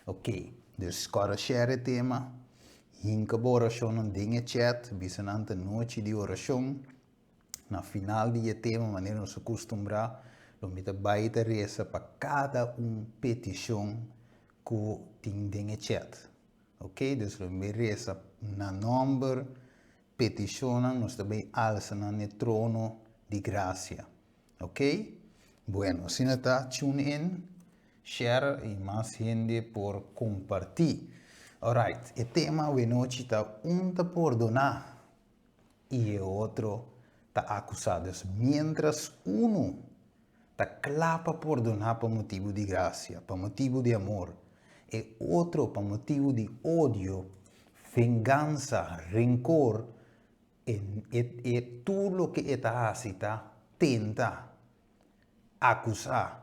Ok, dus kòrda share e tema, hinka bo orashonnan den e chat, bisa nan ta nochi di orashon. Na final di e tema, manera nos a kustumbrá, lo mi ta bai ta resa pa kada un petishon ku tin den e chat. Ok, dus lo mi bai resa na nòmber petishonnan, nos ta bai alsa nan n'e trono di grasia. Ok, bueno, asina ta, tune in, share i mas hende por kompartí. Alright, e tema awenochi ta Un ta pordoná i e otro ta akusá. Dus miéntras unu ta kla pa pordoná pa motibu di grasia, pa motibu di amor, e otro pa motibu di odio, vengansa, renkor, e e tur loke e ta hasi ta tenta akusá,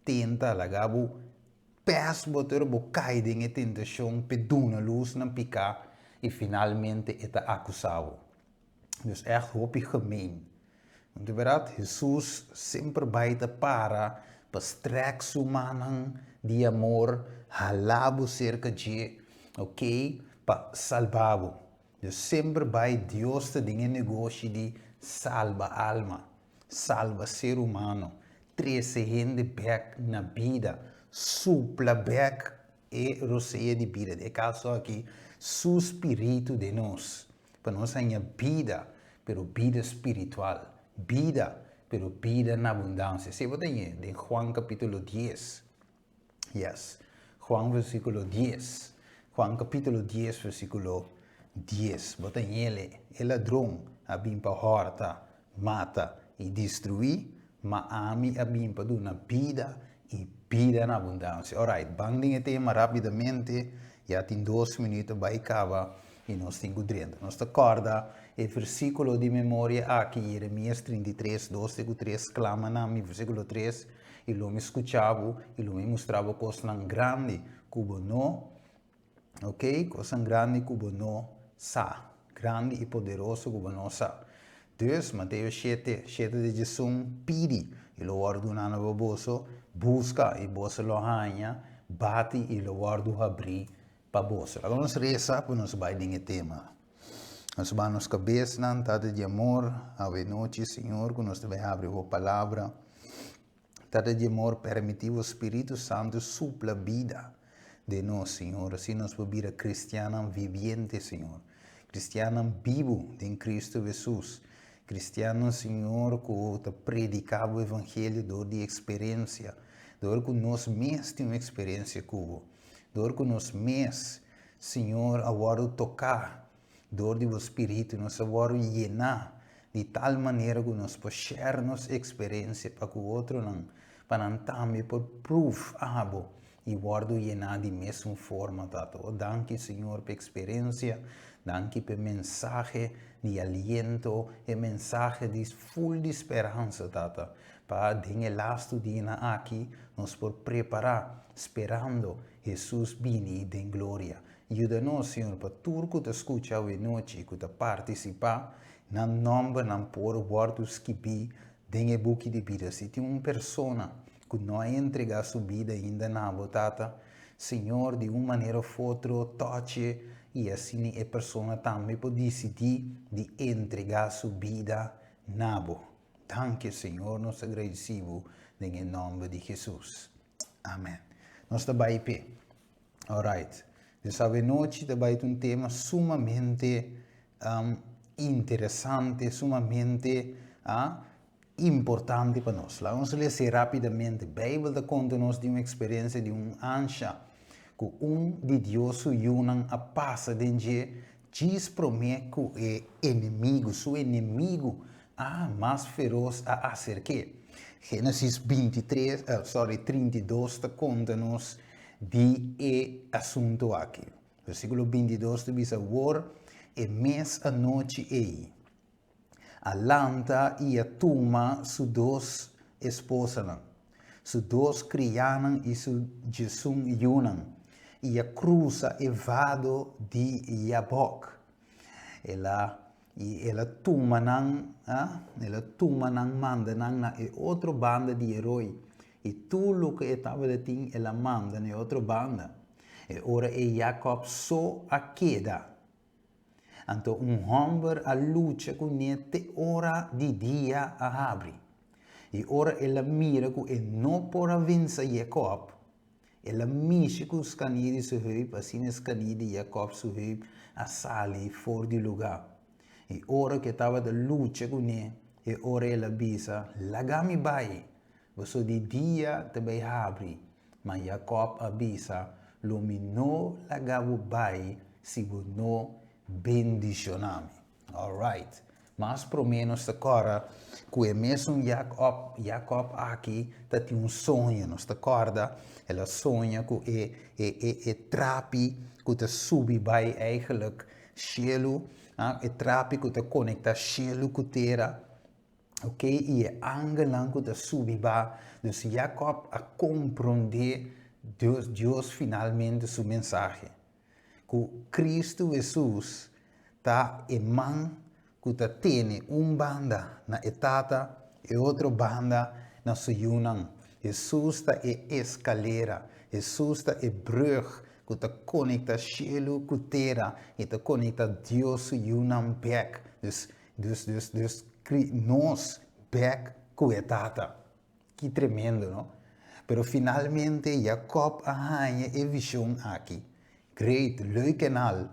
tenta laga bo pes bo tur bo kai den e tentashon p'e duna lus na piká i finalmente e ta akusá bo. Dus ègt hopi gemeen. Want di bèrdat Hesus semper bai ta para pa strèk su mannan di amor hala bo serka dje, ok, pa salba bo. Dus semper bai Dios ta den e negoshi di salba alma, salba ser humano, trese hende bèk na bida, supla bèk e rosea di bida, den e kaso aki su spiritu den nos, pa nos haña bida, pero bida spiritual, bida, pero bida na abundansia. Esei bo ta hañ'é den Juan kapítulo dies. Yes. Juan versíkulo dies. Juan kapítulo dies versíkulo dies. Bo ta ñele, e ladron a bin pa hòrta, mata i destruí, ma ami a bin pa duna bida i bida na abundansia. Alright, ban den e tema rápidamente, ya tin dos minuut a bai kaba i nos tin ku drenta. Nos ta kòrda e versíkulo di memoria aki, Jeremias 33, dos te ku tres, Klama na mi, versíkulo tres, I lo mi skucha bo, i lo mi mustra bo kosnan grandi ku bo no, ok, kosnan grandi ku bo no sa, grandi i poderoso ku bo no sa. Dus, Mateo shete, shete di djesun, Pidi, i lo wòrdu duná na bo boso, buska, i boso lo haña, bati, i lo wòrdu habrí pa boso. Laga nos resa pa nos bai den e tema. Nos baha nos kabesnan, Tata di amor, awe nochi, Señor, ku nos ta bai habri bo palabra. Tata di amor, permití bo Spiritu Santu supla bida den nos, Señor, asina nos por bira kristiannan viviente, Señor. Kristiannan bibu den Kristu Hesus. Kristiannan, Señor, ku ta prediká bo evangelio dor di eksperensia, dor ku nos mes tin un eksperensia ku bo, dor ku nos mes Señor a wòrdu toká dor di bo Spiritu, nos a wòrdu yená di tal manera ku nos por share nos eksperensia pa ku otronan, pa nan tambe por pruf abo i wòrdu yená di mesun forma, Tata. O danki, Señor, pa e eksperensia, danki pa e mensahe di aliento, e mensahe di ful di speransa, Tata, pa den e lastu dianan aki nos por prepará, sperando Hesus bini den gloria. Yuda nos, Señor, pa tur ku ta skucha awe nochi i ku ta partisipá, nan nòmbernan por wòrdu skibí den e buki di bida. Si tin un persona ku no a entregá su bida ainda na bo, Tata, Señor, di un manera òf otro tòch'e i asina e persona tambe por disidí di entregá su bida na bo. Danki, Señor, nos ta gradisí bo den e nòmber di Hesus. Amen. Nos ta bai p'e. Alright. Dus avenochi ta bai ta un tema sumamente um, interesante, sumamente ah, importante pa nos. Laga nos lese rapidamente. Bijbel ta konta nos di un eksperensia di un ansha ku un di Dios su yunan a pasa den dje djis promé ku e enemigu, su enemigu, ah, mas feros a aserk'é. Génesis bintitres, sorry, 32 ta konta nos di e asuntu aki. Versíkulo bintidos ta bisa, Wor e mes anochi ei a lanta i a tuma su dos esposanan, su dos krianan i su djesun yunan, i a krusa e vado di Yabok. El a I el a tuma nan, a, el a tuma nan manda nan na e otro banda di e roi, i tur loke e tabata tin el a manda na e otro banda. E ora ei Jakòb so a keda. Anto un hòmber a lucha kuné te ora di dia a habri. I ora el a mira ku e no por a vensa Jakòb, el a mishi ku skaní di su heup, asina e skaní di Jakòb su heup a sali for di lugá. I ora ku e tabata lucha kuné, e ora el a bisa, Laga mi bai, Boso di dia ta bai habri. Ma Jakòb a bisa, Lo mi no laga bo bai si bo no bendishoná mi. Alright. Mas promé nos ta kòrda ku e mesun Jakòb, Jakòb aki ta tin un soño. Nos ta kòrda el a soña ku e e e e trapi ku ta subi bai eigenlijk shelu, e trapi ku ta konektá shelu ku tera. Ok, i e angelnan ku ta subi ba. Dus Jakòb a komprondé Dios, Dios finalmente su mensahe. Ku Kristu Hesus ta e man ku ta tene un banda na e Tata, e otro banda na su yunan. Hesus ta e eskalera, Hesus ta e brùg ku ta konektá shelu ku tera i ta konektá Dios su yunan bèk. Dus Dus, dus, dus, nos bek ku e Tata. Ki tremendo, no? Pero finalmente Jacob a haña e vision aki. Great, leuk en al.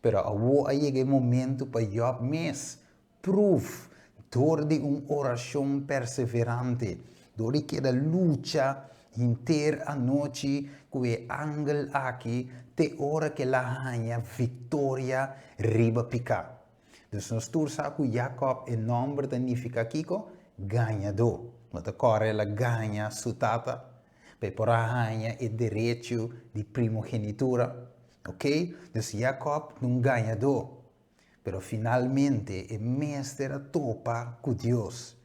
Pero awo a yega e momento pa Job mes proof dor di un oracion perseverante, dor di keda lucha henter anochi ku e angel aki te ora ku el a haña victoria riba piká. Dus nos tur sa ku Jakòb e nòmber ta nifiká kiko? Gañadó. Bo ta kòrda el a gaña su tata pa e por a haña e derecho di primogenitura. Oké? Dus Jakòb ta un gañadó. Pero finalmente e mester a topa ku Dios.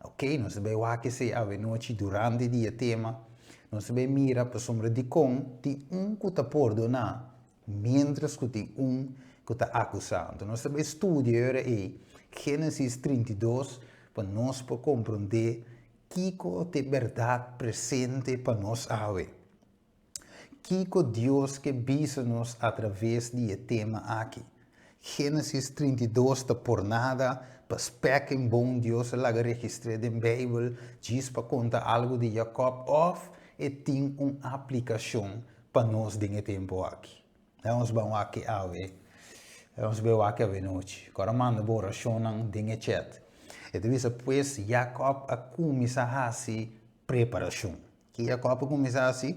Oké, nos ta bai wak esei awenochi durante di e tema. Nos ta bai mira pasobra dikon tin un ku ta pordoná Miéntras ku tin un ku ta akusá. Anto nos ta bai studia e ora ei Génesis 32 pa nos por komprondé kiko ta e bèrdat presente pa nos awe. Kiko Dios ke bisa nos atraves di e tema aki. Génesis 32 ta por nada pa spek en bon Dios a laga registr'é den Beibel djis pa konta algu di Jakòb òf e tin un aplikashon pa nos den e tempu aki. Nos ban wak awe, nos bai wak awe nochi. Ku ora manda bo orashonnan den e chat. E ta bisa, pues Jakòb a kuminsá hasi preparashon. Ki Jakòb a kuminsá hasi?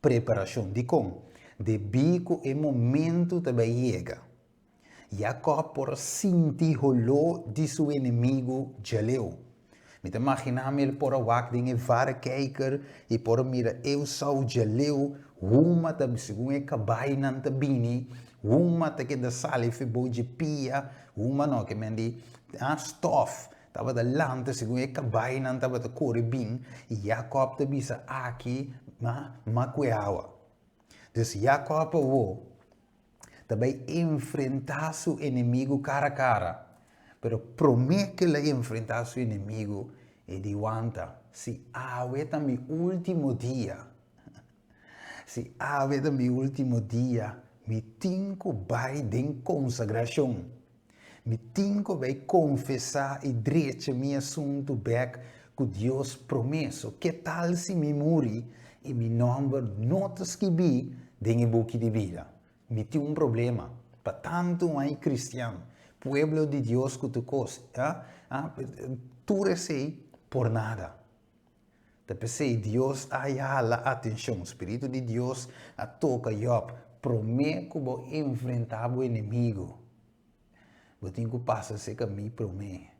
Preparashon. Dikon? Debí ku e momentu ta bai yega. Jakòb por a sinti holó di su enemigu djaleu. Mi ta maginá mi el por a wak den e varekijker i por a mira Esau djaleu, huma ta segun e kabainan ta bini, huma ta keda sali for bou dje pia, huma no ke men di stof tabata lanta segun e kabainan tabata kore bin i Jakòb ta bisa aki ma kue awa. Dus Jakòb awor ta bai enfrentá su enemigu kara kara. Pero promé ku el a enfrentá su enemigu, e di wanta, Si awe ta mi último dia, si awe ta mi último dia, mi tin ku bai den konsagrashon. Mi tin ku bai konfesá i drecha mi asuntu bèk ku Dios promé. So, ke tal si mi muri i mi nòmber no ta skibí den e buki di bida? Mi tin un problema. Pa tantu ai kristian, pueblo di Dios ku tur kos, tur esei por nada. Ta p'esei Dios a hala atenshon. Spiritu di Dios a toka Jòb, Promé ku bo enfrentá bo enemigu, bo tin ku pasa serka mi promé.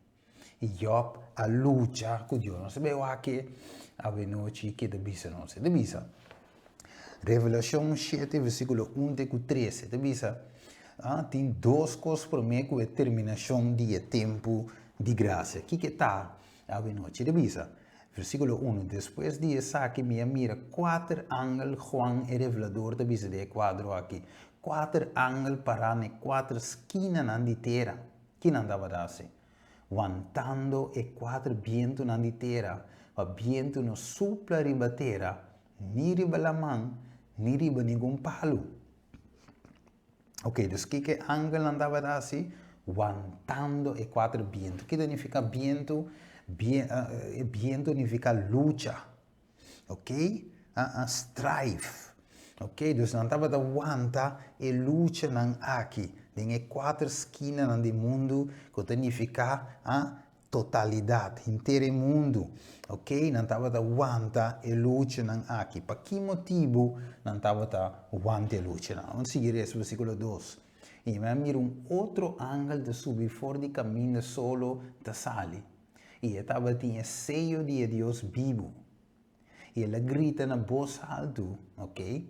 I Jòb a lucha ku Dios. Nos ta bai wak awenochi ke ta bisa nos. E ta bisa, Revelashon shete versíkulo un te ku tres, e ta bisa, Tin dos kos promé ku e terminashon di e tempu di grasia. Kiko ta? Awenochi e ta bisa, Versíkulo unu, Despues di esaki mi a mira kuater angel, Juan e Revelador ta bisa den e kuadro aki, kuater angel pará na e kuater skinanan di tera. Ki nan tabata hasi? Wantando e kuater bientunan di tera, pa bientu no supla riba tera, ni riba laman, ni riba ningun palu. Ok, dus kiko e angelnan tabata hasi? Wantando e kuater bientu. Kiko ta nifiká bientu? E bientu nifiká lucha. Ok, strife. Ok, dus nan tabata wanta e luchanan aki den e kuater skinanan di mundu ku ta nifiká totalidat, henter e mundu. Ok, nan tabata wanta e luchanan aki. Pa ki motibu nan tabata wanta e luchanan? Nos sigui resa versíkulo dos. I mi a mira un otro angel ta subi for di kaminda solo ta sali, i e tabatin e seyo di e Dios bibu. I el a grita na bos haltu, ok,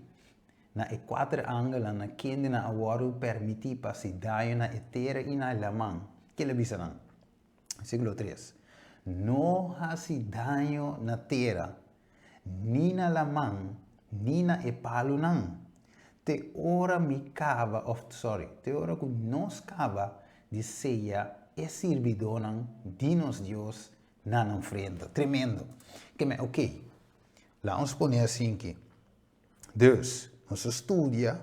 na e kuater angelnan na kendenan a wòrdu pèrmití pa hasi daño na e tera i na e laman. Ke el a bisa nan? Versíkulo tres, No hasi daño na tera, ni na laman, ni na e palunan, te ora mi kaba, òf sòri, te ora ku nos kaba di seya e sirbidónan di nos Dios na nan frenta. Tremendo! Ke men, ok, laga nos pone asinki. Dus, nos a studia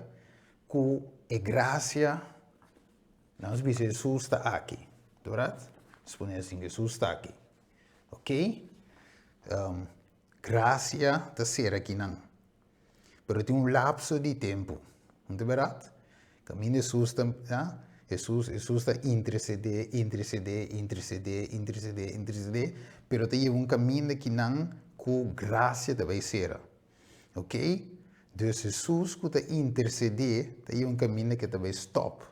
ku e grasia, nos bisa Hesus ta aki, bèrdat? Nos pone asin, Hesus ta aki, ok? Grasia ta ser akinan, pero tin un lapso di tempu, no ta bèrdat? Kaminda Hesus ta, Hesus, Hesus ta intersedé, intersedé, intersedé, intersedé, intersedé, pero ta yega un kaminda kinan ku grasia ta bai sera. Ok? Dus Hesus ku ta intersedé ta yega un kaminda ke ta bai stòp.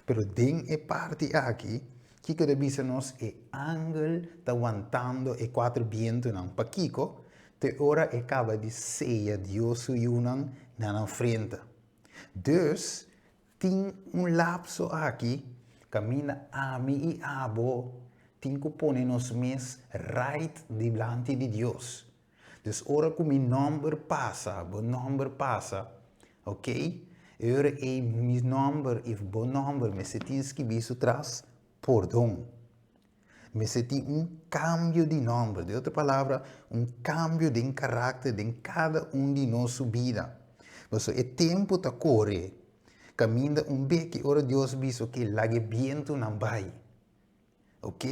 Pero den e parti aki, kiko ta bisa nos? E angel ta wantando e kuater bientunan. Pakiko? Te ora e kaba di seya Dios su yunan na nan frenta. Dus, tin un lapso aki kaminda ami i abo tin ku pone nos mes right dilanti di Dios. Dus ora ku mi nòmber pasa, bo nòmber pasa, ok, e ora ei mi nòmber i bo nòmber mester tin skibí su tras, pordon. Mester tin un kambio di nòmber, den otro palabra, un kambio den karakter den kada un di nos su bida. Pasobra e tempu ta kore, kaminda un beki ora Dios bisa ok, laga e bientunan bai. Ok,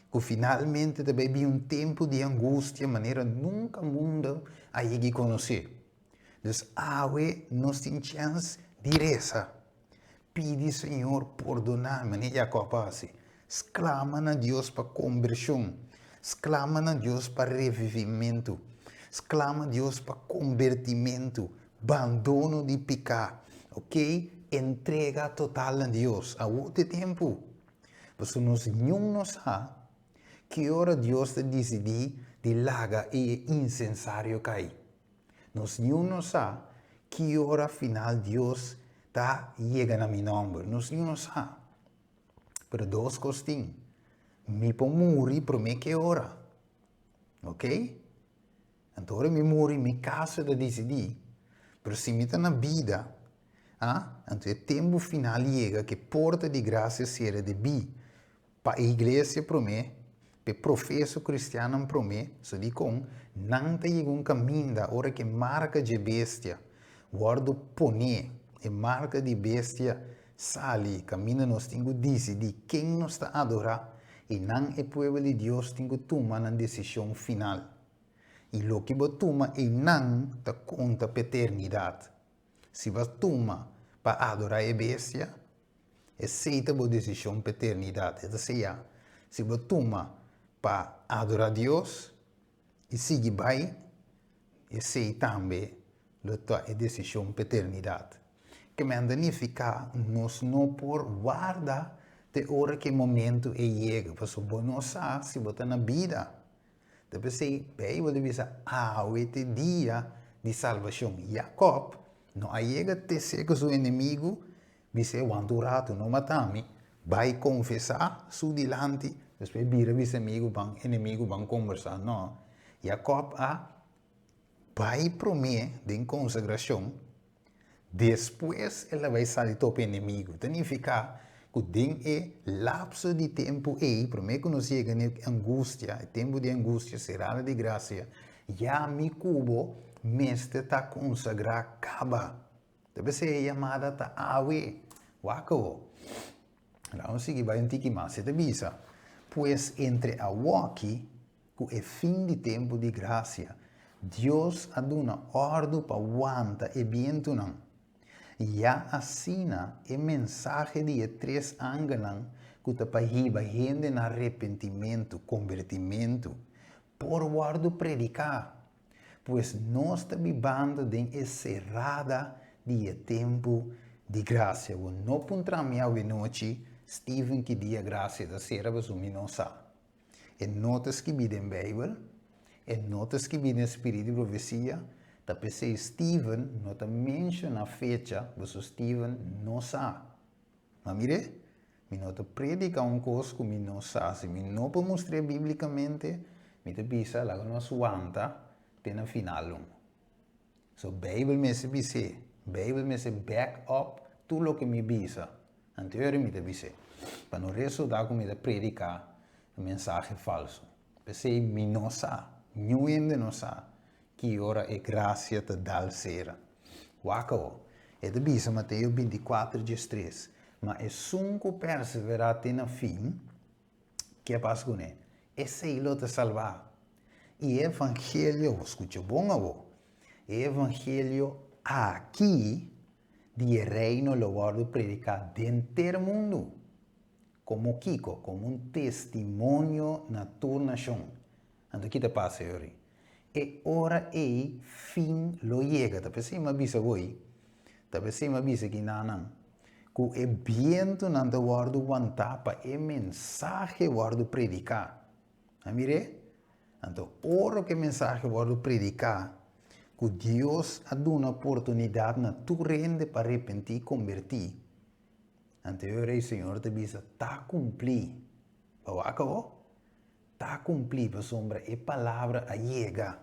ku finalmente ta bai bin un tempu di angustia manera nunka mundu a yega konosé. Dus awe nos tin chèns di resa, pidi Señor pordoná, manera Jakòb a hasi, sklama na Dios pa kombershon, sklama na Dios pa revivimentu, sklama Dios pa kombertimentu, bandono di piká, ok, entrega total na Dios. Awor ta e tempu. Pasobra nos niun no sa ki ora Dios ta disidí di laga e insensario kai. Nos niun no sa ki ora final Dios ta yega na mi nòmber. Nos niun no sa. Pero dos kos tin, mi por muri promé ki e ora. Ok? Anto ora mi muri mi kaso ta disidí, pero si mi ta na bida, ah, anto e tempu final yega ku e porta di grasia sera debí pa e iglesia promé, pa e profeso kristiannan promé, so dikon nan ta yega un kaminda ora ku e marka dje bestia wòrdu poné, e marka di bestia sali, kaminda nos tin ku disidí ken nos ta adorá, i nan e pueblo di Dios tin ku tuma nan desishon final. I loke bo tuma einan ta konta pa eternidat. Si bo a tuma pa adorá e bestia, esei ta bo desishon pa eternidat. E ta seya, si bo tuma pa adorá Dios i sigui bai, esei tambe lo ta e desishon pa eternidat. Ke men ta nifiká nos no por warda te ora ku e momentu ei yega, pasobra bo no sa si bo ta na bida. Ta p'esei Beibel ta bisa, Awe ta e dia di salbashon. Yakòb no a yega tesé ku su enemigu, bis'é, Wanta un ratu, no mata mi. Bai konfesá su dilanti, despues bira bisa amigu, ban enemigu, ban kombersá. No, Yakòb a bai promé den konsagrashon, Despues el a bai sali topa enemigu. Ta nifiká ku den e lapso di tempu ei, promé ku nos yega na e angustia, e tempu di angustia, serada di grasia, ya mi ku bo mester ta konsagrá kaba. Ta p'esei e yamada ta awe. Wak awo. Laga nos sigui bai un tiki mas. E ta bisa, Pues entre awoki ku e fin di tempu di grasia, Dios a duna òrdu pa wanta e bientunan. Ya asina e mensahe di e tres angelnan ku ta pa hiba hende na repentimentu, kombertimentu, por wòrdu prediká. Pues nos ta bibando den e serada di e tempu di grasia. Bo no puntra mi awenochi, Steven ki dia grasia ta sera pasobra mi no sa. E no ta skibí den Beibel, e no ta skibí den Spirit di Profesia, ta p'esei Steven no ta menshoná fecha pasobra Steven no sa. Ma mir'é, mi no ta prediká un kos ku mi no sa. Si mi no por mustr'é bíblikamente, mi ta bisa laga nos wanta te na final un. So Beibel mester bis'é, Beibel mester back up tur loke mi bisa. Anterior mi ta bis'é, pa no resultá ku mi ta prediká mensahe falsu. P'esei mi no sa, niun hende no sa Ki ora e grasia ta dal sera? Wak awo, e ta bisa Mateo 24 diestres, Ma esun ku perseverá te na fin, ke a pasa kuné? Esei lo ta salbá. I e evangelio, bo skucha bon awo, e evangelio aki di e Reino lo wòrdu prediká den ter mundu. Komo kiko? Komo un testimonio na tur nashon. Anto ki ta pasa yori? E ora ei fin lo yega. Ta p'esei mi a bisa bo ei, ta p'esei mi a bisa ki nannan, ku e bientunan ta wòrdu wantá pa e mensahe wòrdu prediká. A mir'é? Anto ora ku e mensahe wòrdu prediká, ku Dios a duna oportunidat na tur hende pa repentí i kombertí, anto e ora ei Señor ta bisa, Ta kumplí. Bo wak awor? Ta kumplí pasobra e palabra a yega.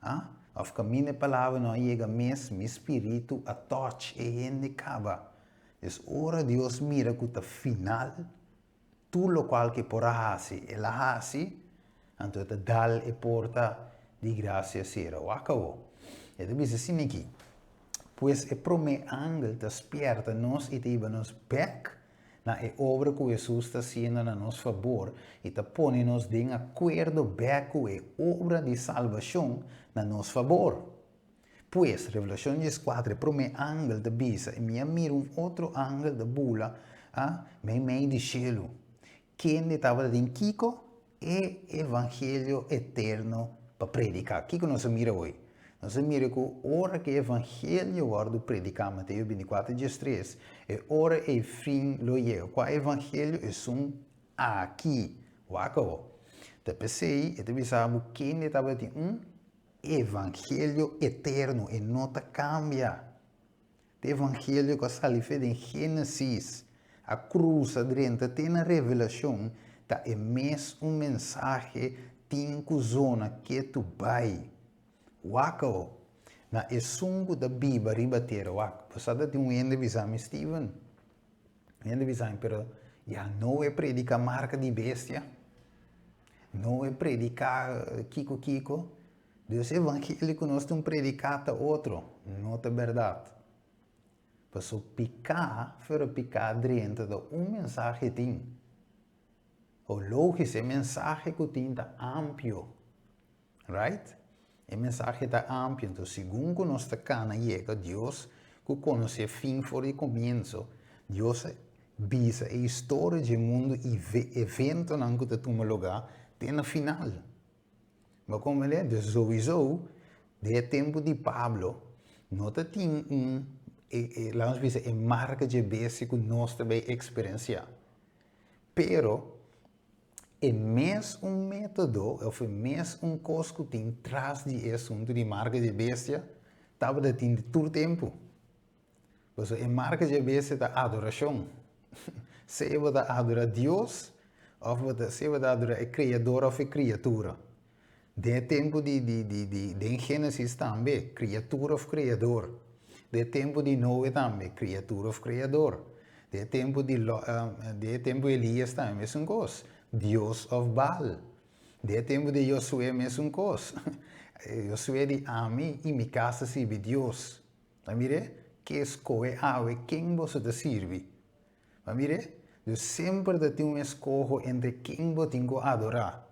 A? Òf kaminda e palabra no a yega mes, mi spiritu a tòch e hende kaba. Dus ora Dios mira ku ta final, tur lokual ku e por a hasi, el a hasi, anto e ta dal e porta di grasia sera. Wak awor. E ta bisa asina aki, Pues e promé angel ta spièrta nos i ta hiba nos bèk na e obra ku Hesus ta hasiendo na nos fabor i ta pone nos den akuerdo bèk ku e obra di salbashon na nos fabor. Pues, Revelashon dieskuater, e promé angel ta bisa, I mi a mira un otro angel ta bula a meimei di shelu, kende tabata den kiko? E evangelio eterno pa prediká. Kiko nos a mira hoy? Nos a mira ku ora ku e evangelio wòrdu prediká, Mateo 24, 13, e ora ei fin lo yega. Kua evangelio? Esun aki. Wak awor. Ta p'esei e ta bisa bo kende tabatin un evangelio eterno, e no ta kambia. E evangelio ku a sali fe den Génesis, a krusa drenta te na Revelashon, ta e mes un mensahe tin ku zona ketu bai. Wak awo, na esun ku ta biba riba tera, wak, bo sa ta tin un hende bisa mi, Steven, un hende bisa mi, pero ya Noe prediká marka di bestia, Noe prediká kiko kiko, Dus e evangelio ku nos tin prediká ta otro, no ta bèrdat. Paso piká, pero piká drenta ta un mensahe tin. O logis, e mensahe ku tin ta amplio. Right? E mensahe ta amplio. Entonces, segun ku nos ta kana yega Dios ku konosé fin for di komienso, Dios a bisa e historia dje mundu i eventonan ku ta tuma lugá te na final. Bo comprende? Dus sowieso, den e tempu di Pablo, no ta tin un, e, e, laat ons bisa, e marca dje bestia cu nos ta bay experiencia. Pero, e mes un metodo, of e mes un cos cu tin tras di e asunto di marca dje bestia, tabata tin di tur tempu. Pasobra e marka dje bestia ta adorashon. Sea bo ta adora Dios òf bo ta sea bo ta adora e Kreador òf e kriatura. Den e tempu di di di di den Génesis tambe, kriatura òf Kreador. Den e tempu di Noe tambe, kriatura òf Kreador. Den e tempu di Lo den e tempu di Elias tambe mesun kos, Dios òf Baal. Den e tempu di Josué mesun kos. Josué di, Ami i mi kas ta sirbi Dios. Bo a mir'é? Ke skohe awe ken boso ta sirbi. Bo a mir'é? Dus semper ta tin un eskoho entre ken bo tin ku adorá.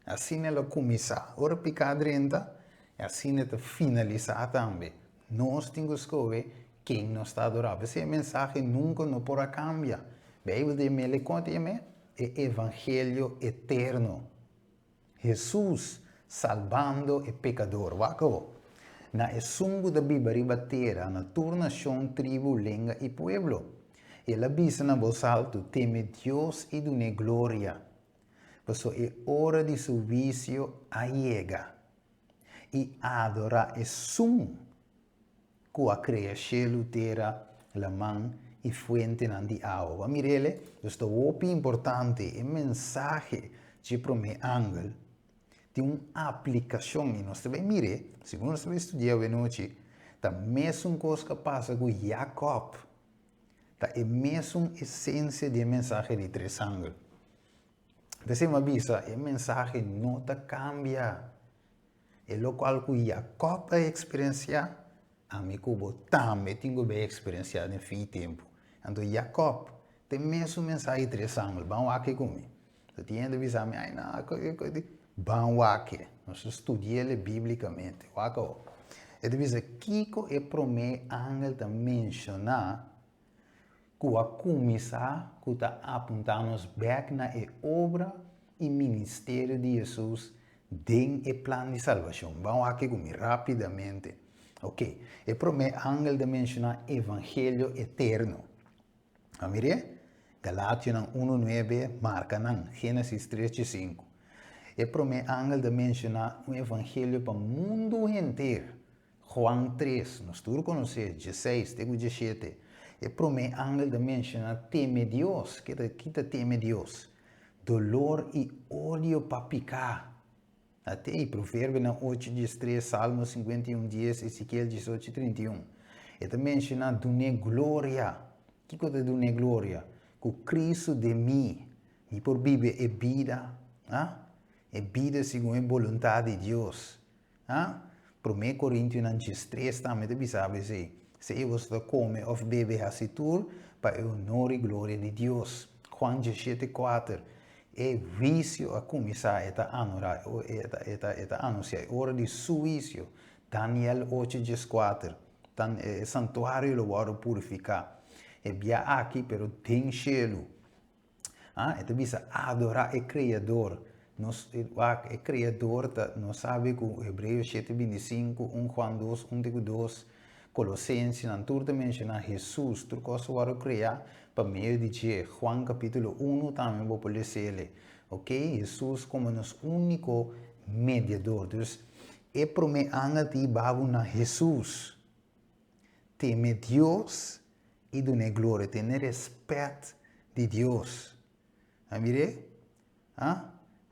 Asina el a kuminsá. Ora piká drenta, e asina e ta finalisá tambe. Nos tin ku skohe ken nos ta adorá. P'esei e mensahe nunka no por a kambia. Beibel ta yam'é el, kon ta yam'é? E evangelio eterno. Hesus salbando e pekador. Wak awo. Na esun ku ta biba riba tera, na tur nashon, tribu, lenga i pueblo. El a bisa na bos altu, Teme Dios i dun'é gloria. Paso e ora di su huisio a yega. I adorá esun ku a krea shelu, tera, laman i fuentenan di awa. Bo a mir'el? Dus ta hopi importante e mensahe dje promé angel tin un aplikashon i nos ta bai mir'é, segun nos ta bai studia awenochi, ta mesun kos ku a pasa ku Jakòb. Ta e mesun esensia di e mensahe di tres angel. P'esei mi a bisa, e mensahe no ta kambia. E lokual ku Jakòb a eksperensiá, ami ku bo tambe tin ku bai eksperensiá den fin tempu. Anto Jakòb ta e mesun mensahe di tres angel. Ban wak ku mi. So tin hende bisa mi, ai na, ban wak. Nos ta studi'el bíblikamente. Wak awor. E ta bisa kiko e promé angel ta menshoná ku a kuminsá ku ta apuntá nos bèk na e obra i ministerio di Hesus den e plan di salbashon. Ban wak ku mi rápidamente. Oke, e promé angel ta menshoná evangelio eterno. A mir'é? Galationan unu nuebe marka nan, Génesis tres diesinku. E promé angel ta menshoná un evangelio pa mundu henter, Juan tres, nos tur konosé, dieseis te ku dieshete. E promé angel ta menshoná teme Dios. Ke ta, ki ta teme Dios? Dolor i odio pa piká. Atei, Proverbionan ocho diestres, Salmo 51 dies, Ezekiel 18 31. E ta menshoná dun'é gloria. Kiko ta dun'é gloria? Ku Kristu den mi, mi por biba e bida, ah, e bida segun e boluntat di Dios. Ah, Promé Korintionan 13 tambe ta bisa esei. Sea boso ta kome òf bebe hasi tur pa e honor i gloria di Dios. Juan 17 kuater, E huisio a kuminsá, e ta anorá, e ta, e ta, e ta anunsiá e ora di su huisio. Daniel ocho dieskuater, Tan e santuario lo wòrdu purifiká. E bia aki, pero den shelu. Ah, e ta bisa adorá e Kreador. Nos, wak, e Kreador ta, nos sabi ku Hebreo shete bintisinku, un Juan dos, un te ku dos, Kolosensenan, tur ta menshoná Hesus, tur kos a wòrdu kreá pa medio di dje. Juan kapítulo unu tambe bo por les'el. Ok, Hesus komo nos úniko mediador. Dus, e promé angel ta hiba bo na Hesus. Teme Dios i dun'é gloria. Tene rèspèt di Dios. A mir'é? A?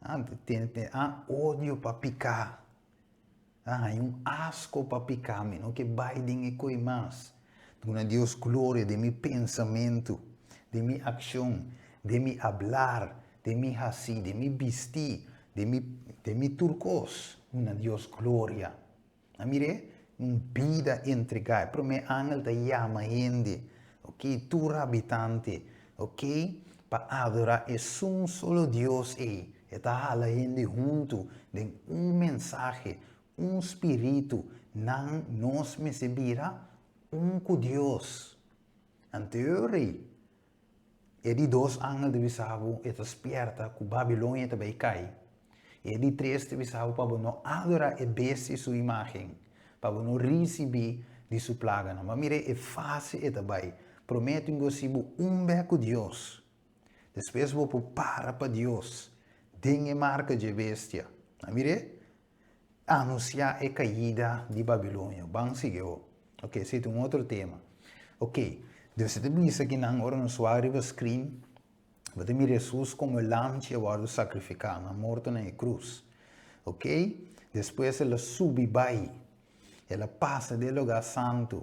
A, tene, a, odio pa piká. A haña un asko pa piká, mi no ke bai den e koi mas. Duna Dios gloria den mi pensamentu, den mi akshon, den mi ablar, den mi hasí, den mi bistí, den mi, den mi tur kos. Duna Dios gloria. A mir'é? Un bida entregá. E promé angel ta yama hende, ok, tur habitante, ok, pa adorá esun solo Dios ei. E ta hala hende huntu den un mensahe, un spiritu. Nan, nos mester bira un ku Dios. Anto rei, e di dos angel ta bisa bo, e ta spierta ku Babilonia ta bai kai. E di tres ta bisa bo pa bo no adorá e bestia su imágen, pa bo no risibí di su plaganan. Bo a mira e fase e ta bai. Promé tin ku hasi bo un bè ku Dios. Despues bo por para pa Dios den e marka dje bestia. A mir'é? Anunsiá e kaida di Babilonia. Ban sigui awor. Ok, esei ta un otro tema. Ok, dus e ta bisa ki nan ora nos wak riba screen, bo ta mira Hesus komo e lamchi a wòrdu sakrifiká na morto na e krus. Ok, despues el a subi bai. El a pasa den e lugá santu.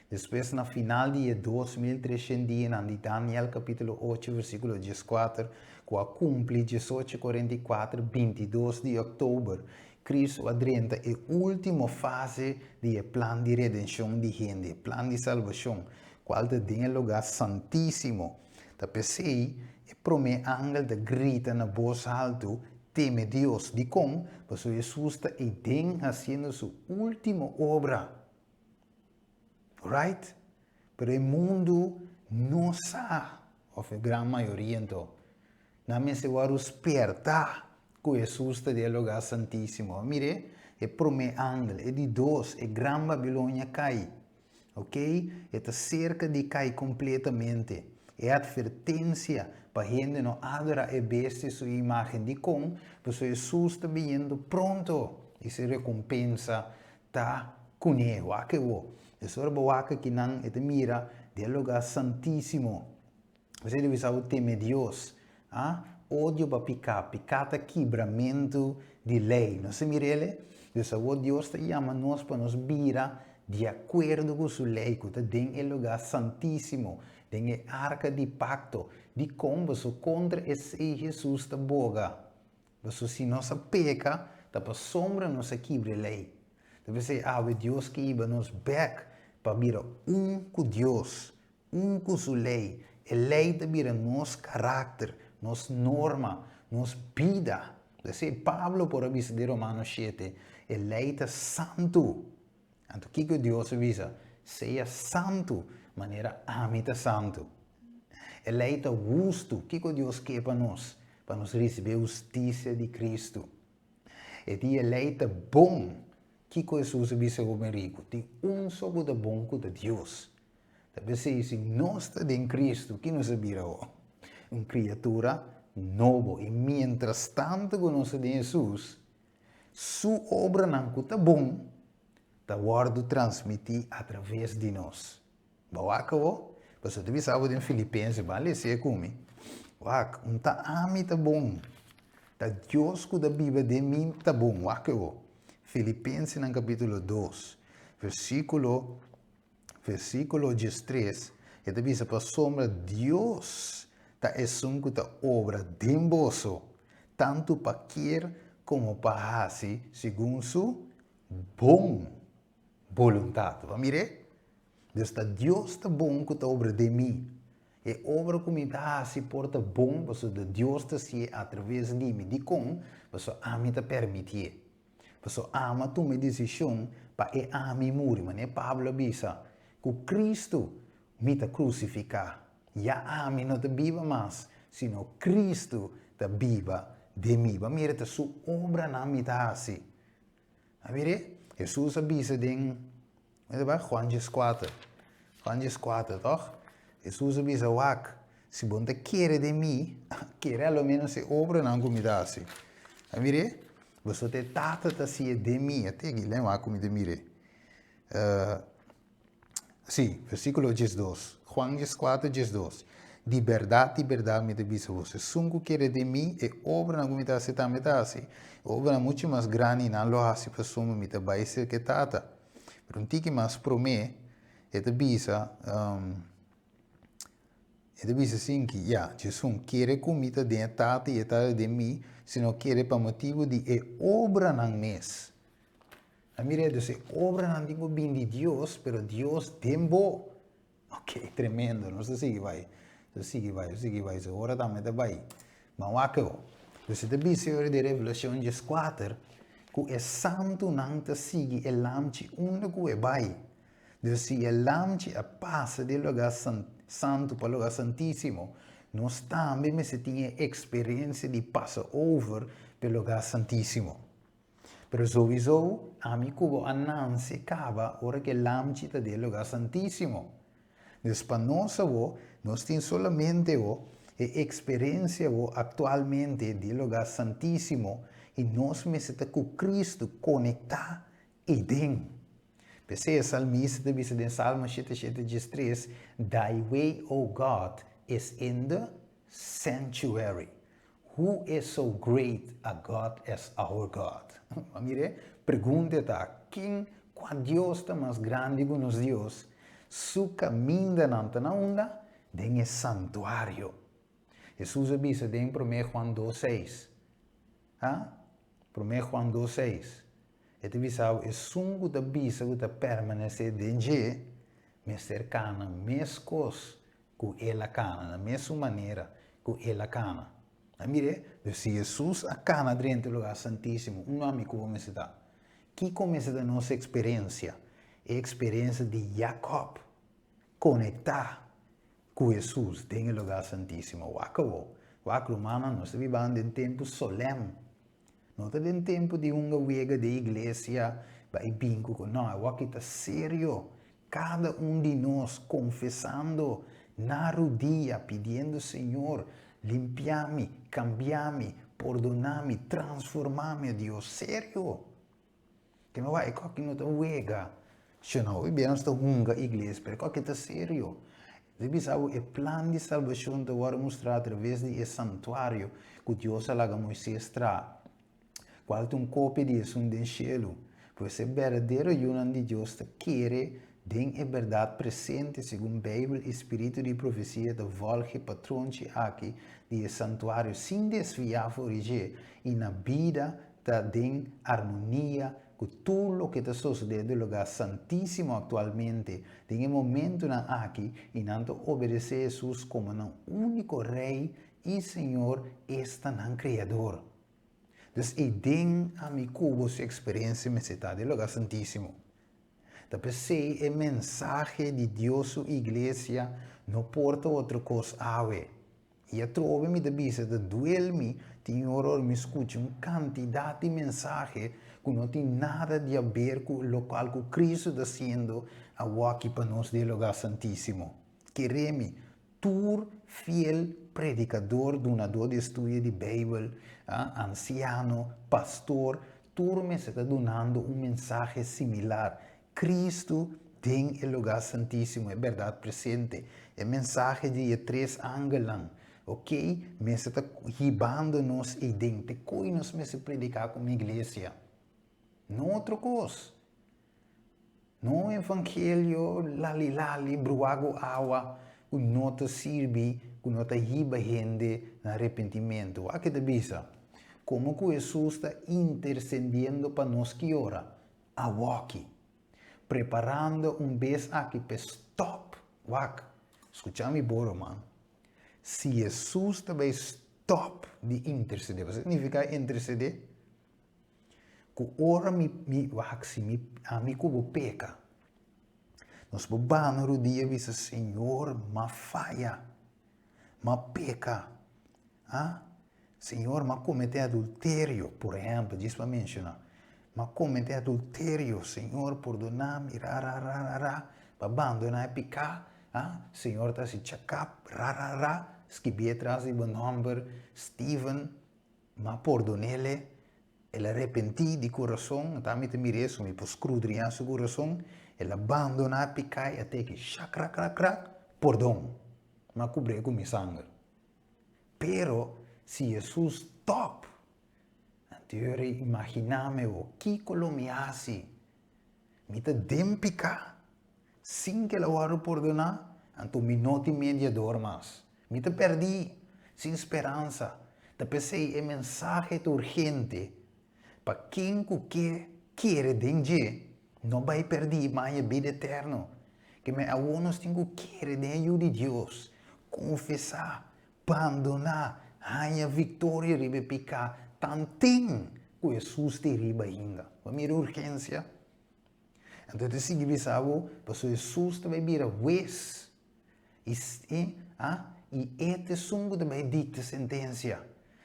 Despues na final di e 2300 dianan di Daniel kapítulo ocho versíkulo dieskuater, ku a kumpli 1844, 22 di òktober. Kristu a drenta e último fase di e plan di redenshon di hende, e plan di salbashon, kual ta den e lugá santísimo. Ta p'esei e promé angel ta grita na bos haltu, Teme Dios! Dikon? Pasobra Hesus ta eiden hasiendo su último obra. Right? Pero e mundu no sa, òf e gran mayoria anto. Nan mester wòrdu spèrtá ku Hesus ta den e lugá santísimo. Mir'é, e promé angel, e di dos, e gran Babilonia kai. Ok? E ta serka di kai kompletamente. E atvertensia pa hende no adorá e bestia su imágen. Dikon? Pasobra Hesus ta biniendo pronto i su rekompensa ta kuné. Wak e wo. Es ora bo wak akinan e ta mira den e lugá santísimo. Esei ta bisa bo teme Dios. A Odio pa piká. Piká ta kibramentu di lei. Nos ta mira el? Dus awor Dios ta yama nos pa nos bira di akuerdo ku su lei ku ta den e lugá santísimo, den e arka di pakto. Dikon? Pasobra kontra esei Hesus ta boga. Pasobra si nos a peka, ta pasobra nos a kibra e lei. Ta p'esei awe Dios ke hiba nos bèk pa bira un ku Dios. Un ku su lei. E lei ta bira nos karakter, nos norma, nos bida. P'esei Pablo por a bisa den Romanos shete, E lei ta santu. Anto kiko Dios a bisa? Sea santu, manera ami ta santu. E lei ta hustu. Kiko Dios ke pa nos? Pa nos risibí e hustisia di Kristu. E di e lei ta bon. Kiko Hesus a bisa hoben riku? Tin un so ku ta bon ku ta Dios. Ta p'esei si nos ta den Cristo, ki nos a bira awo? Un criatura nobo. I mientras tanto ku nos ta den Hesus, Su obranan ku ta bon ta wòrdu transmití atraves di nos. Bo wak awo? Pasobra ta bisa bo den Filipenses, ban lesa ku mi. Wak, un ta ami ta bon, ta Dios ku ta biba den mi ta bon. Wak awo. Filipensenan kapítulo dos, versíkulo Versíkulo diestres, e ta bisa, Pasobra Dios ta esun ku ta obra den boso, tantu pa kier komo pa hasi segun su bon boluntat. Bo a mir'é? Dus ta Dios ta bon ku ta obra den mi. E obra ku mi ta hasi por ta bon pasobra Dios ta hasié atraves di mi. Dikon? Pasobra ami ta permitié. Pasobra ami a tuma e desishon pa e ami muri, manera Pablo a bisa, ku Kristu mi ta krusifiká. Ya ami no ta biba mas, sino Kristu ta biba den mi. Bo a mira ta su obranan mi ta hasi. A mir'é? Hesus a bisa den Juan dieskuater, Juan dieskuater, tòg? Hesus a bisa, Wak, si bo no ta kere den mi, kere a lo ménos e obranan ku mi ta hasi. A mir'é? Boso ta e Tata ta hasié den mi. A tegi, lei wak ku mi ta mir'é. Sí, versíkulo diesdos. Juan dieskuater, diesdos. Di bèrdat, di bèrdat mi ta bisa boso, esun ku kere den mi, e obranan ku mi ta hasi tambe ta hasi. E obranan muchu mas grandi nan lo hasi pasobra mi ta bai serka e Tata. Pero un tiki mas promé, e ta bisa, e ta bisa asinki, Ya, Jesun, kere ku mi ta den e Tata i e Tata den mi, sino kere pa motibu di e obranan mes. A mira, dus e obranan tin ku bin di Dios, pero Dios den bo. Ok, tremendo. Nos ta sigui bai. Nos ta sigui bai, nos ta sigui bai. So ora tambe ta bai. Ma wak awo. Dus e ta bisa ora di Revelashon dieskuater ku e santunan ta sigui e lamchi unda ku e bai. Dus si e lamchi a pasa di e lugá santu pa lugá santísimo, nos tambe mester tin e eksperensia di pasa over pa e lugá santísimo. Pero souiso ami ku bo a nanse kaba ora ku e lamchi ta den e lugá santísimo. Dus pa nos awo, nos tin solamente awo e eksperensia awo aktualmente di e lugá santísimo i nos mester ta ku Kristu konektá eiden. P'esei e salmista ta bisa den Salmo shete shete diestres, Thy way, O God, is in the sanctuary. Who is so great a God as our God? A mira e pregunta ta, ken kua Dios ta mas grandi ku nos Dios? Su kamindanan ta na unda? Den e santuario. Hesus a bisa den promé Juan dos seis. Ha? Promé Juan dos seis, e ta bisa bo, Esun ku ta bisa ku ta permanesé den dje, mester kana meskos ku el a kana, na mesun manera ku el a kana. A mir'é? Dus si Hesus a kana drenta e lugá santísimo, un ami ku bo mester ta. Kiko mester ta nos eksperensia? E eksperensia di Jakòb konektá ku Hesus den e lugá santísimo. Wak awor. Wak, rumannan, nos ta bibando den tempu solèm. No ta den tempu di hunga wega den iglesia, bai bin ku ku. No, awor aki ta serio. Kada un di nos konfesando na rudia, pidiendo Señor, limpia mi, kambia mi, pordona mi, transforma mi, o Dios. Serio! Ke mi wak e koki no ta wega. Shona, hopi bia nos ta hunga iglesia, pero e koki ta serio. Nos bisa bo e plan di salbashon ta wòrdu mustrá atraves di e santuario ku Dios a laga Moises traha, kual ta un kopia di esun den shelu. Pues e berdadero yunan di Dios ta kere den e bèrdat presente segun Beibel i spiritu di profesia ta vòlg e patronchi aki di e santuario sin desviá for di dje i na bida ta den armonia ku tur loke ta sosodé den lugá santísimo aktualmente den e momentunan aki i nan ta obedesé Hesus komo nan úniko Rei i Señor, esta nan Kreador. Dus ei den ami ku bo su eksperensia mester ta den lugá santísimo. Ta p'esei e mensahe di Dios su iglesia no por ta otro kos awe. I atrobe mi ta bisa ta duel mi tin ora ora mi skucha un kantidat di mensahe ku no tin nada di haber ku lokual ku Kristu ta hasiendo awoki pa nos den e lugá santísimo. Kere mi, tur fiel predikador, dunadó di estudio di Beibel, ansiano, pastor, tur mester ta dunando un mensahe similar, Kristu den e lugá santísimo, e bèrdat presente, e mensahe di e tres angelnan, ok, mester ta hibando nos eiden, te koe nos mester prediká komo iglesia, no otro kos, no un evangelio lali lali, bruá ku awa, ku no ta sirbi, ku no ta hiba hende na arepentimentu. Wak e ta bisa, komo ku Hesus ta intersendiendo pa nos ki ora? Awoki. Preparando un bes aki p'e stop. Wak, skucha mi bo, ruman. Si Hesus ta bay stop di intercede, bo sa significa intercede? Ku ora mi, mi, wak, si mi, ami ku bo peka, nos por bana rudia i bisa, Señor, m'a faya, m'a peka. Ah, Señor, m'a comete adulterio, por ehempel, djis pa menciona. M'a comete adulterio, Señor, pordona mi, ra, ra, ra, ra, ra, pa bandona e pica. Ah, Señor ta haci chacap, ra, ra, ra, skibié tras di bo nomber, Steven, m'a pordonele, el a repentí di curason, ta mi ta mira eso, mi por scrudriñá su curason, el a bandona e pica y a teki, shak, rak, rak, rak, pordon, m'a cubré cu mi sanger. Pero si Hesus stòp, anto yo rei imaginá mi bo, kiko lo mi hasi? Mi ta den piká, sin ku el a wòrdu pordoná, anto mi no tin mediador mas. Mi ta pèrdí, sin speransa. Ta p'esei e mensahe ta urgente pa ken ku ke kere den dje no bai pèrdí, ma haña bida eterno. Keme awor nos tin ku kere den e Yu di Dios, konfesá, bandoná, haña viktoria riba e piká tanten ku Hesus ta riba ainda. Bo a mira e urgensia? Anto e ta sigui bisa bo, pasobra Hesus ta bai bira hues i i e ta esun ku ta bai dikta sentensia.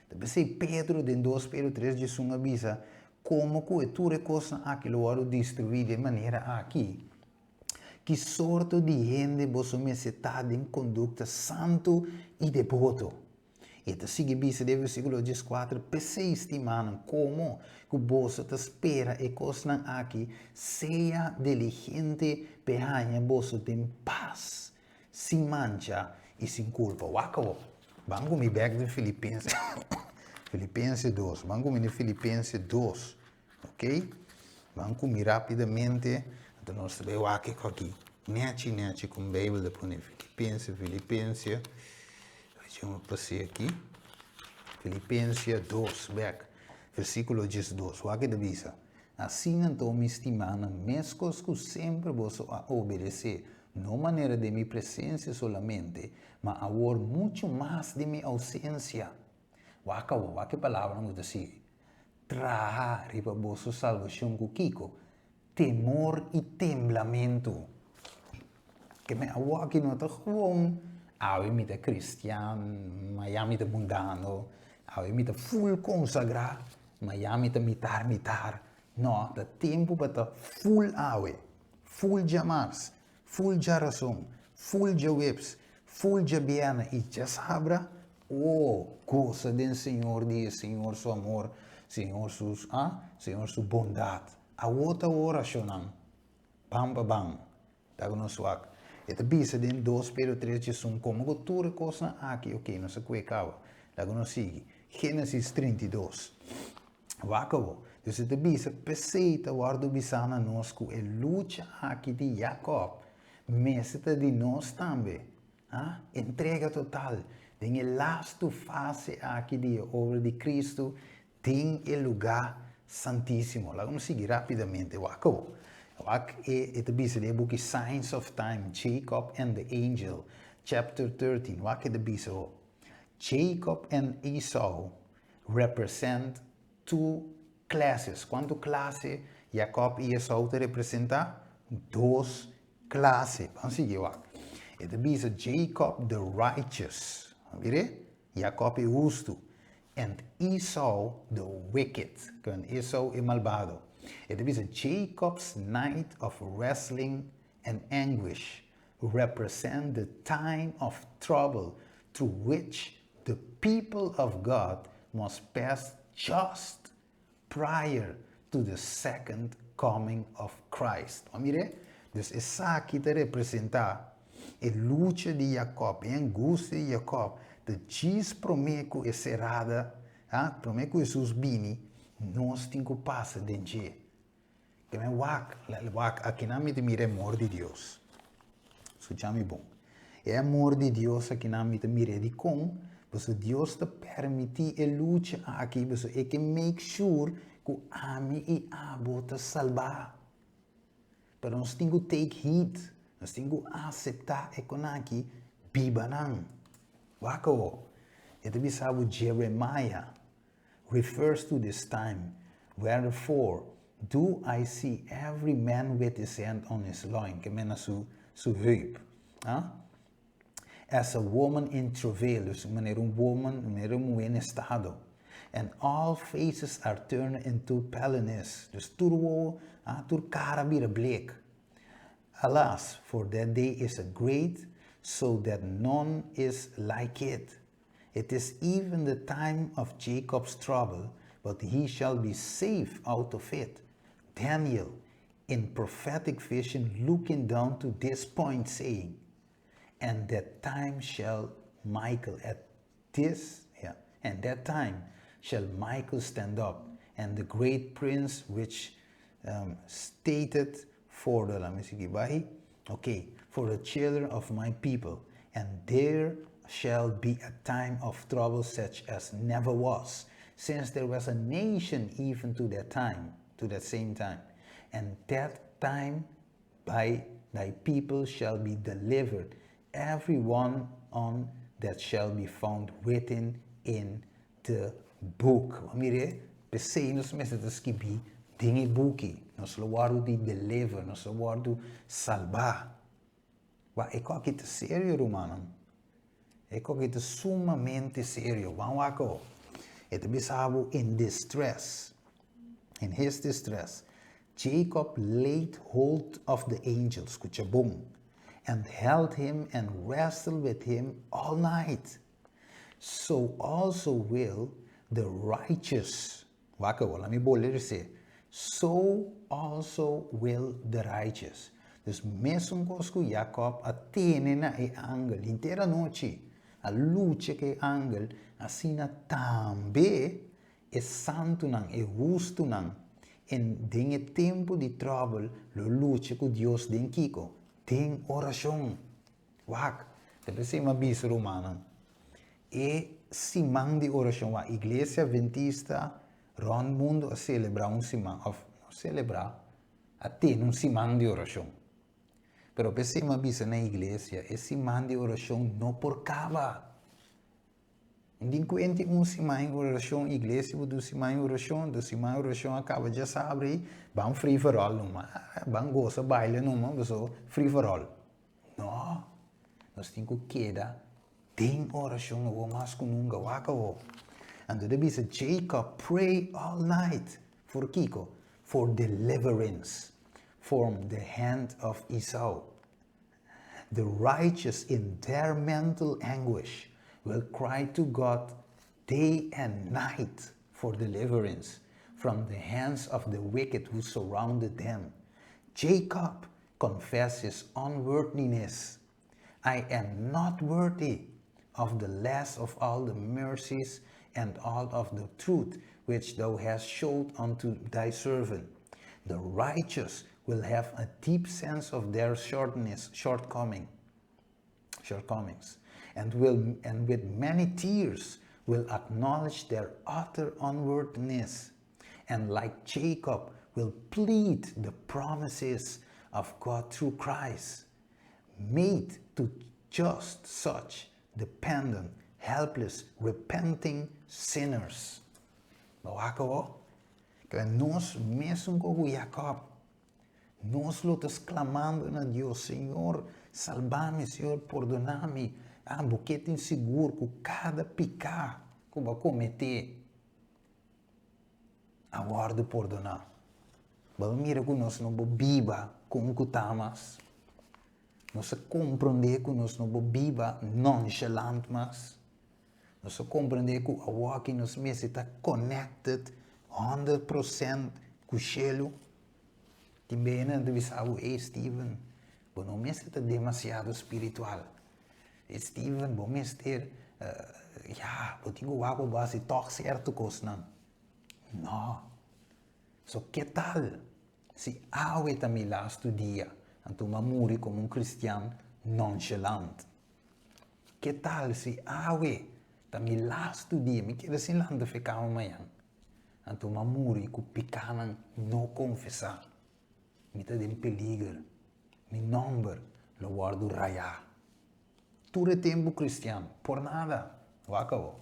Ta p'esei Pedro den dos Pedro tres diesun a bisa, Komo ku e tur e kosnan aki lo wòrdu destruí di e manera aki, Ki sorto di hende boso mester ta den kondukta santu i deboto? I e ta sigui bisa den versíkulo dieskuater, P'esei, stimánan, komo ku boso ta spera e kosnan aki, sea diligente p'e haña boso den pas, sin mancha i sin kulpa. Wak awor, ban ku mi bèk den Filipense, Filipense dos, ban ku mi den Filipense dos. Ok, ban kumi rapidamente, anto nos ta bai wak e aki nechi nechi kon Bijbel ta pone Filipense, Filipense, dje mi pase aki, Filipense 2 bek. Versíkulo 12, wak e ta bisa, Asina anto, mi stimánan, meskos ku semper boso a obedesé, no manera den mi presensia solamente, ma awor muchu mas den mi ousensia. Wak awor, wak e palabranan ku ta sigui, Traha riba boso salbashon ku kiko? Temor i temblamentu. Ke men awor aki no ta gewoon, awe mi ta kristian, maña mi ta mundano, awe mi ta full konsagrá, maña mi ta mitar mitar. No, ta tempu pa ta full awe, full djamars, full djarason, full djaweps, full djabièrnè i djasabra, oh, gosa den Señor di e Señor su amor, Señor su, ah, Señor su bondat. Awor ta orashonnan, ban pa ban, ta ku nos wak. E ta bisa den 2 Pedro 3 11, komo ku tur e kosnan aki, ok, nos a kue kaba, laga nos sigui. Génesis 32. Wak awor. Dus e ta bisa, p'esei ta wòrdu bisá na nos ku e lucha aki di Jakòb mester ta di nos tambe. Ah, entrega total den e lastu fase aki di e obra di Kristu den e lugá santísimo. Laga nos sigui rápidamente. Wak awor. Wak e, e ta bisa den e buki Signs of Time, Jacob and the Angel, chapter 13. Wak e ta bisa awor. Jacob and Esau represent two classes. Kuantu klase Jacob i Esau ta representá? Dos klase. Ban sigui wak. E ta bisa Jacob the righteous. Mire? Jacob e hustu. And Esau the wicked. Kun Esau e malbado. E ta bisa Jacob's night of wrestling and anguish represent the time of trouble through which the people of God must pass just prior to the second coming of Christ. Bo mira? Dus esaki ta representá e lucha di Jacob, e angustia di Jacob, ta djis promé ku e serada, ah, promé ku Hesus bini, nos tin ku pasa den dje. Ke men wak, wak, akinan mi ta mira e amor di Dios. Skucha mi bon. E amor di Dios akinan mi ta mira e dikon, pasobra Dios ta permití e lucha aki, pasobra e ke make sure ku ami i abo ta salbá. Pero nos tin ku take heed, nos tin ku aseptá e konaki, biba nan. Wak awo, e ta bisa bo Jeremiah refers to this time, Wherefore do I see every man with his hand on his loin, ke men na su, su heup. Ah? As a woman in travail, dus manera un woman, manera un muhé na estado. And all faces are turned into paleness, dus tur wowo, ah, tur kara bira bleek. Alas, for that day is a great, so that none is like it. It is even the time of Jacob's trouble, but he shall be safe out of it. Daniel, in prophetic vision, looking down to this point, saying, And that time shall Michael at this, yeah, and that time shall Michael stand up, and the great prince which stated for the, laat me see, bai, okay, for the children of my people, and there shall be a time of trouble such as never was, since there was a nation even to that time, to that same time. And that time by thy people shall be delivered, every one on that shall be found written in the book. Bo mira, p'esei nos mester ta skibí den e buki. Nos lo wòrdu di deliver, nos lo wòrdu salbá. Wak, e kòki ta serio, rumannan. E kòki ta sumamente serio. Ban wak awo. E ta bisa bo in distress, in his distress, Jacob laid hold of the angel, skucha bon, and held him and wrestled with him all night. So also will the righteous, wak awor, laat mi bolbe rese, so also will the righteous. Dus mesun kos ku Jacob a tene na e angel henter anochi, a lucha ku e angel, asina tambe e santunan, e hustunan, en den e tempu di tròbel lo lucha ku Dios den kiko? Den orashon. Wak, ta p'esei mi a bisa rumannan, e siman di orashon wak, Iglesia Adventista. Rònt mundu a selebrá un siman, òf no selebrá, a tene un siman di orashon. Pero p'esei mi a bisa na iglesia, e siman di orashon no por kaba. Un tin kuenti un siman di orashon, iglesia bo dun siman di orashon, dus siman di orashon a kaba djasabra ei, ban free for all numa, ban gosa baila numa, pasobra free for all. No, nos tin ku keda den orashon awor mas ku nunka. Wak awor. Anto ta bisa Jacob pray all night. For kiko? For deliverance from the hand of Esau. The righteous in their mental anguish will cry to God day and night for deliverance from the hands of the wicked who surrounded them. Jacob confessed his unworthiness. I am not worthy of the last of all the mercies and all of the truth which thou hast showed unto thy servant. The righteous will have a deep sense of their shortness, shortcoming, shortcomings, and will and with many tears will acknowledge their utter unworthiness, and like Jacob will plead the promises of God through Christ, made to just such dependent, helpless, repenting sinners. Bo wak awor? Kla nos mesun ku Jacob. Nos lo ta sklamando na Dios, Señor, salba mi, Señor, pordona mi. Ah, bo ke tin sigur ku kada piká ku bo a kometé a wòrdu pordoná. Bo a mira ku nos no por biba kon ku ta mas. Nos a komprondé ku nos no por biba nonchalant mas. Nos a komprondé ku awoki nos mester ta connected 100% ku shelu. Tin bes nan ta bisa bo, ey Steven, bo no mester ta demasiado spiritual. Ey Steven, bo mester, ya, bo tin ku wak pa bo hasi tòg sierto kosnan. No. So ke tal si awe ta mi lastu dia, anto mi a muri komo un kristian nonchalant? Ke tal si awe ta mi lastu dia, mi keda sin lanta fe kama mañan, anto mi a muri ku pikanan no konfesá? Mi ta den peliger, mi nòmber lo wòrdu rayá. Tur e tempu kristian, por nada, wak awor.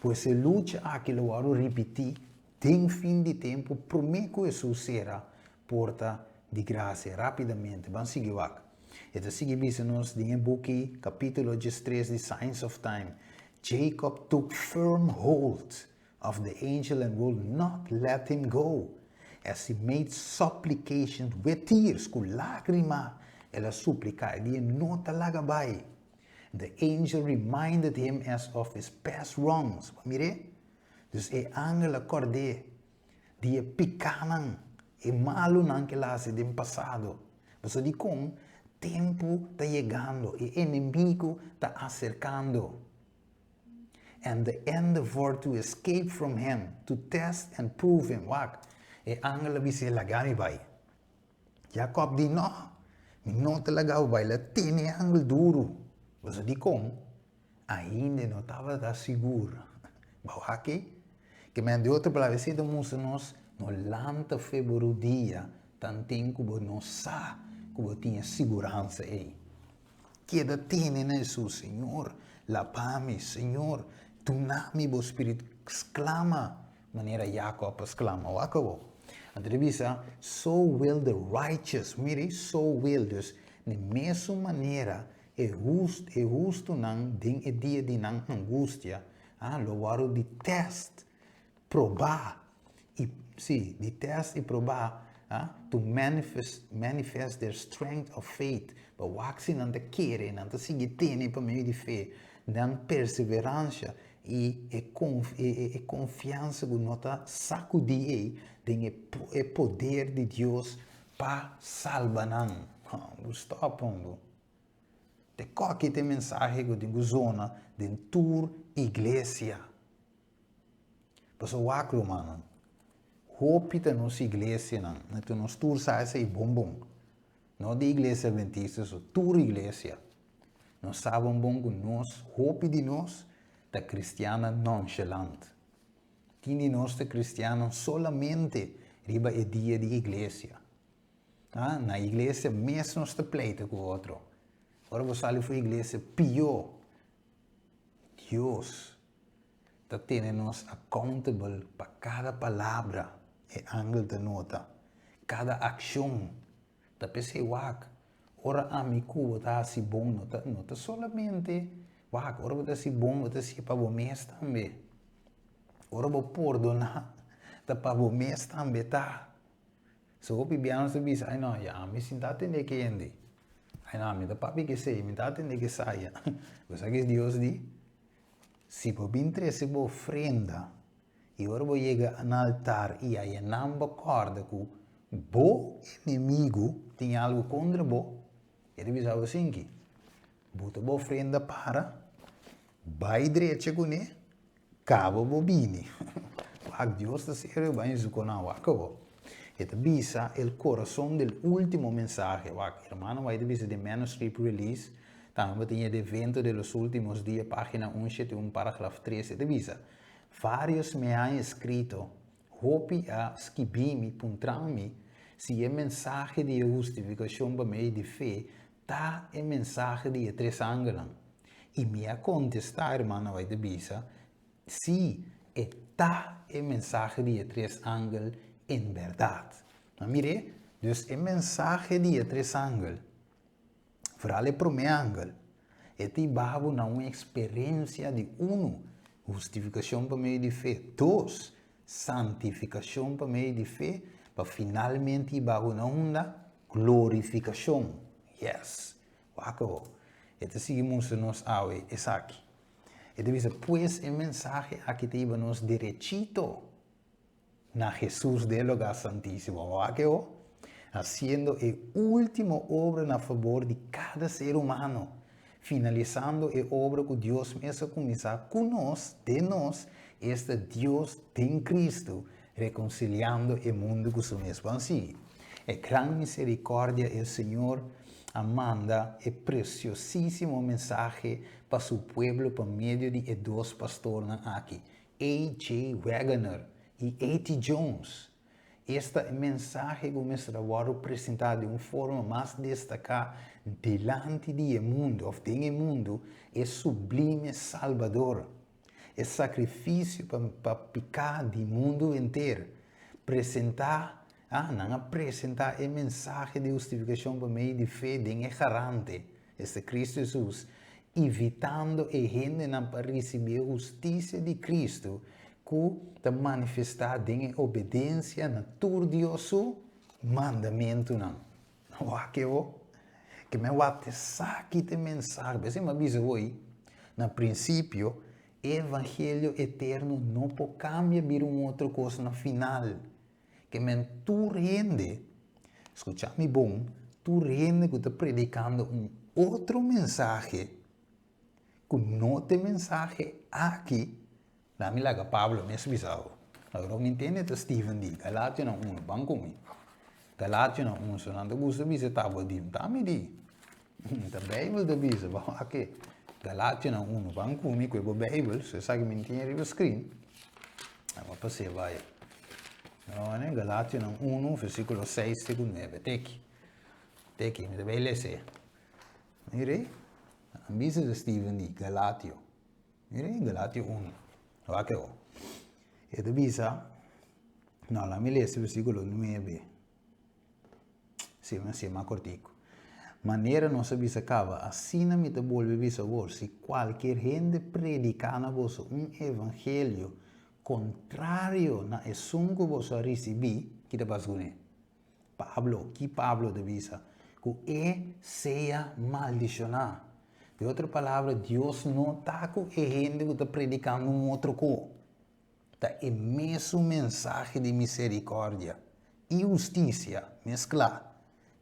Pues e lucha aki lo wòrdu ripití den fin di tempu promé ku Hesus sera porta di grasia. Rápidamente, ban sigui wak. E ta sigui bisa nos den e buki kapítulo diestres di Signs of Time, Jacob took firm hold of the angel and would not let him go, as he made supplication with tears, ku lágrima el a supliká, e di e no ta laga bai. The angel reminded him as of his past wrongs. Bo a mir'é? Dus e angel a kòrd'é di e pikánan, e malunan ku el a hasi den pasado. Pasobra dikon? Tempu ta yegando, e enemigu ta aserkando. And the endeavor to escape from him, to test and prove him. Wak, e angel a bis'é, Laga mi bai. Jakòb di, No, mi no ta laga bo bai. El a tene e angel duru. Pasobra dikon? Ainda e no tabata sigur. Bo wak ei? Ke men di otro palabra, esei ta mustra nos no lanta fe bo rudia tanten ku bo no sa ku bo tin e siguransa ei. Keda tene na Hesus, Señor, laba mi, Señor, duna mi bo spiritu. Sklama manera Jakob a sklama. Wak awor. Anto ta bisa, So will the righteous, mira ei, so will, dus den mesun manera e hust, e hustunan den e dia di nan angustia, ah, lo wòrdu di tèst, probá, i, sí, di tèst i probá, ah, to manifest, manifest their strength of faith, pa wak si nan ta kere, nan ta sigui tene pa medio di fe, nan perseveransha i e konf, e, e, e konfiansa ku no ta sakudí ei den e, e poder di Dios pa salba nan. Bo stòp, hombo. Te koki ta e mensahe ku tin ku zona den tur iglesia. Pasobra wak, rumannan, hopi ta nos iglesianan, anto nos tur sa esei bon bon. No di iglesia adventista so, tur iglesia. Nos sa bon bon ku nos, hopi di nos, ta kristiannan nonchalant. Tin di nos ta kristiannan solamente riba e dia di iglesia. Ah, na iglesia mes nos ta pleita ku otro. Ora bo sali for iglesia, pió. Dios ta tene nos accountable pa kada palabra e angel ta nota, kada akshon. Ta p'esei wak, ora ami ku bo ta hasi bon, no ta no ta solamente wak, ora bo ta hasi bon bo ta hasié pa bo mes tambe. Ora bo pordoná, ta pa bo mes tambe ta. So hopi bia nos ta bisa, ai no, ya ami sin ta atendé ke hende. Ai no, ami ta papia ke esei, mi ta atendé ke esaya. Bo sa ke Dios di? Si bo bin trese bo ofrenda i ora bo yega na altar i ayanan bo kòrda ku bo enemigu tin algu kontra bo, e ta bisa bo asinki, Buta bo ofrenda para, bai drecha kuné, kaba bo bini. Wak, Dios ta serio, bai nzukonan, wak bo. E ta bisa el corazón del último mensahe. Wak, hermano White ta bisa den Manuscript Release, tambe bo tin e de Evento de los Últimos Días, página un shete un, paragraf tres, e ta bisa, Varios me han escrito, hopi a skibí mi puntrán mi si e mensahe di e hustifikashon pa medio di fe ta e mensahe di e tres angelnan. I mi a kontestá, hermano White ta bisa, Sí, e ta e mensahe di e tres angel en bèrdat. Ma mir'é, dus e mensahe di e tres angel, foral e promé angel, e ta hiba bo na un eksperensia di unu, hustifikashon pa medio di fe, dos, santifikashon pa medio di fe, pa finalmente hiba bo na unda? Glorifikashon. Yes! Wak awor. E ta sigui mustra nos awe esaki. E ta bisa, Pues e mensahe aki ta hiba nos derechito na Hesus den e Lugar Santísimo. Wak e ho? Hasiendo e último obra na fabor di kada ser humano, finalisando e obra ku Dios mes a kuminsá ku nos, den nos, esta Dios den Cristo, rekonsiliando e mundu ku su mes. Ban sigui. E gran miserikòrdia e Señor a manda e presiosísimo mensahe pa su pueblo pa medio di e dos pastornan aki, A. J. Waggoner i A. T. Jones. Esta e mensahe ku mester a wòrdu presentá di un forma mas destaká dilanti di e mundu òf den e mundu, e sublime Salbador. E sakrifisio pa pa piká di mundu henter. Presentá, ah, nan a presentá e mensahe di hustifikashon pa medio di fe den e garante, esta Kristu Hesus, ivitando e hendenan pa risibí e hustisia di Kristu ku ta manifestá den e obedensia na tur Dios su mandamentunan. Wak e bo. Ke men wak te sa ki te mensahe. P'esei mi a bisa bo ei, na prinsipio, e evangelio eterno no por kambia bira un otro kos na final. Ke men tur hende, skucha mi bon, tur hende ku ta predikando un otro mensahe ku no ta e mensahe aki, Na mi laga Pablo mes bisa bo. Awor mi ntende ta Steven di Galationan unu, ban ku mi. Galationan unu, so nan ta gusta bisa e tabla di, ta mi di. Ta Bijbel ta bisa, ban wak e. Galationan unu, ban ku mi ku e bo Bijbel, so esaki mi tin riba screen. Aba pas'é bai. Galationan unu, versikulo seis te ku nuebe. Teki, teki, mi ta bai les'é. Mira, nan bisa ta Steven di Galatio. Mira en Galatio unu. Wak e o. E ta bisa, no, laat mi lesa versíkulo nuebe. Si, mi hasié mas kortiku. Manera nos a bisa kaba, asina mi ta bolbe bisa awor, si kualkier hende prediká na boso un evangelio kontrario na esun ku boso a risibí, ki ta pasa kuné? Pablo, ki Pablo ta bisa? Ku e sea maldishoná. Den otro palabra, Dios no ta ku e hende ku ta predikando un otro ko. Ta e mesun mensahe di miserikòrdia i hustisia mesklá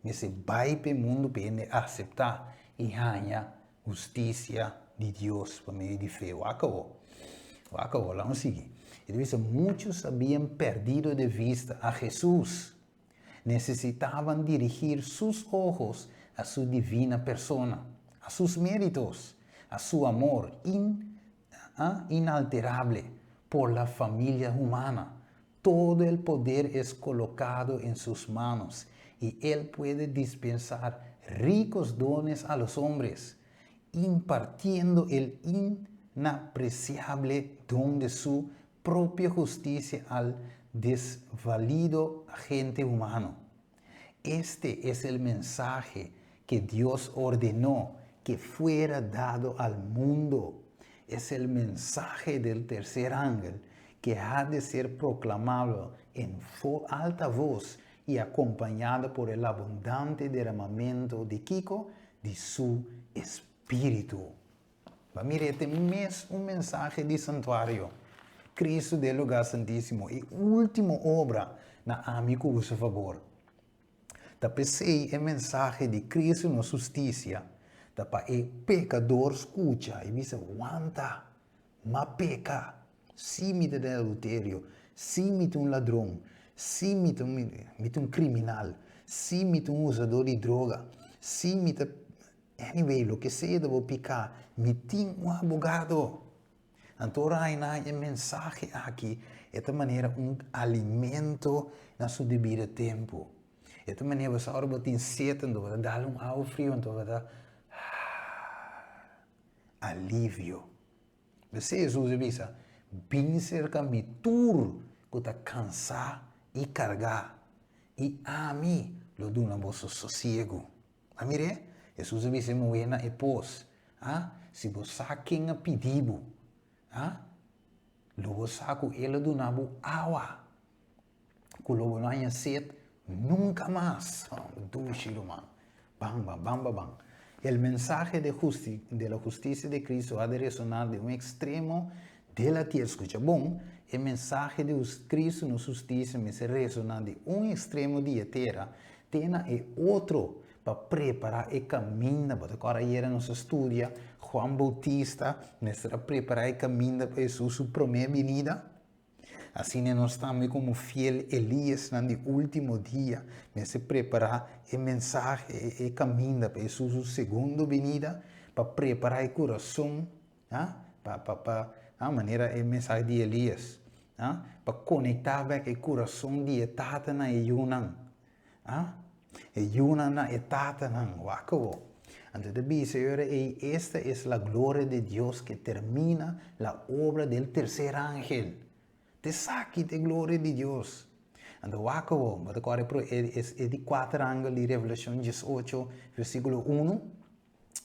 mester bai pa e mundu pa hende aseptá i haña hustisia di Dios pa medio di fe. Wak awor. Wak awor, laat nos sigui. E ta bisa, Muchos habían perdido de vista a Jesús. Necesitaban dirigir sus ojos a su divina persona, a sus méritos, a su amor in, ah, inalterable. por la familia humana. Todo el poder es colocado en sus manos y Él puede dispensar ricos dones a los hombres, impartiendo el inapreciable don de su propia justicia al desvalido agente humano. Este es el mensaje que Dios ordenó que fuera dado al mundo. Es el mensaje del tercer ángel que ha de ser proclamado en alta voz y acompañado por el abundante derramamiento de kiko? Di su espíritu. Ba mira e mes un mensahe di santuario. Cristo den lugar santísimo, e último obra na ami ku bo su fabor. Ta p'esei e mensahe di Cristo nos hustisia ta pa e pekador skucha i bisa, Wanta! M'a peka! Sí mi ta den adulterio, sí mi ta un ladron, sí mi ta un mi ta un kriminal, sí mi ta un usador di droga, sí mi ta Anyway, loke sea ta bo piká, mi tin un abogado. Anto ora ai na e mensahe aki, e ta manera un alimento na su debido tempu. E ta manera bo sa ora bo tin set, anto bo ta dal un awa frio, anto bo ta alivio. P'esei Hesus a bisa, Bin serka mi tur ku ta kansá i kargá, i ami lo duna boso sosiegu. A mir'é? Hesus a bisa e muhé na e pos, A, si bo sa ken a pidi bo, a, lo bo sa ku el a duna bo awa, ku lo bo no haña set nunka mas. Dushi, ruman. Bamba, bamba, ban. El mensahe de justi, de la justicia de Cristo ha de resonar de un extremo de la tierra. Skucha bon, e mensahe di Cristo nos hustisia mester resoná di un extremo di e tera te na e otro pa prepará e kaminda. Bo ta kòrda ayera nos a studia Juan Boutista mester a prepará e kaminda pa Hesus su promé binida? Asina nos tambe komo fiel Eliasnan di último dia mester prepará e mensahe, e kaminda pa Hesus su segundo binida, pa prepará e kurason, pa, pa, pa, manera e mensahe di Elias, pa konektá bèk e kurason di e tata na e yunan. Ah, e yunan na e tatanan, wak awor. Anto ta bisa e ora ei, Esta es la gloria de Dios que termina la obra del tercer ángel. Ta esaki ta e gloria di Dios. Anto wak awor, bo ta kòrda e, e, e di kuater angel di Revelacion diesocho, versículo unu?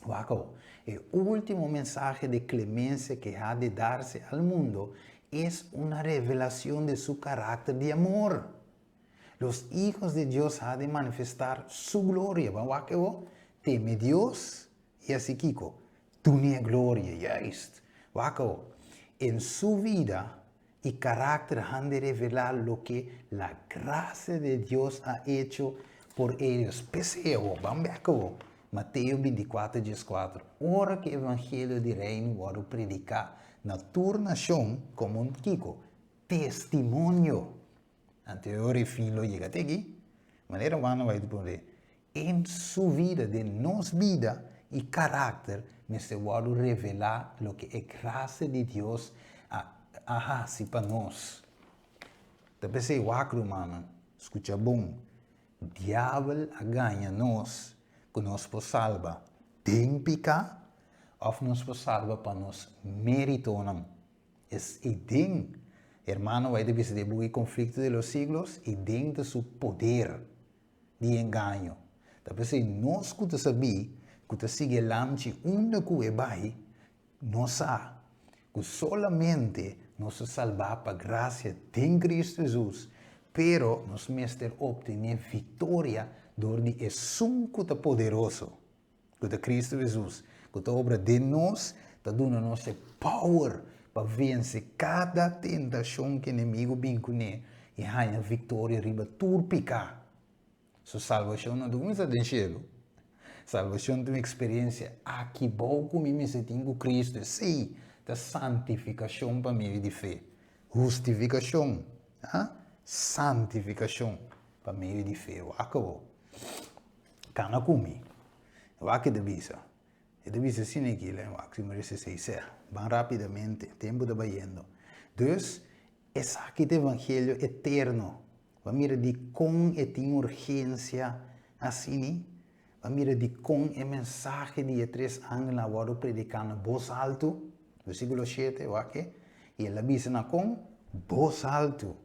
Wak awor, e último mensahe de clemencia que ha de darse al mundo es una revelación de su carácter de amor. Los hijos de Dios ha de manifestar su gloria. Ban wak ewo, teme Dios y haci kico? Dun'e gloria, juist. Wak ewo, en su vida y carácter han de revelar lo que la gracia de Dios ha hecho por ellos. P'esey ewo, ban bek ewo, Mateo 24, 14, Ora cu evangelio di reino wordo predica na tur nacion como un kico? Testimonio. Anto e ora e fin lo yega te aki. Manera Juan a bai ta pone, En su vida, den nos bida i karakter mester wòrdu revelá loke e grasia di Dios a a hasi pa nos. Ta p'esei wak, rumannan, skucha bon, diabel a gaña nos ku nos por salba den piká òf nos por salba pa nos méritonan. Es i den, hermano White ta bisa den buki Conflicto de los Siglos, i den ta su poder di engaño. Ta p'esei nos ku ta sabí ku ta sigui e lamchi unda ku e bai, nos sa ku solamente nos ta salbá pa grasia den Cristo Hesus, pero nos mester optené viktoria dor di Esun ku ta poderoso. ku ta Cristo Jesus, ku ta obra den nos, ta duna nos e power pa vense kada tentashon ku enemigu bin kuné i haña viktoria riba tur piká. So salbashon no ta kuminsá den shelu. Salbashon ta un eksperensia aki bou ku mi mester tin ku Cristo. Esei ta santifikashon pa medio di fe. Hustifikashon, ha? Santifikashon pa medio di fe. Wak awor. Kana ku mi. Wak e ta bisa. E ta bisa asina aki, lei wak si mi rese sei sè. Ban rapidamente, tempu ta bayendo. Dus, esaki ta evangelio eterno. Bo a mira dikon e tin urgensia asini? Bo a mira dikon e mensahe di e tres angelnan a wòrdu prediká na bos haltu? Versíkulo shete, wak e. I el a bisa nan kon? Bos haltu,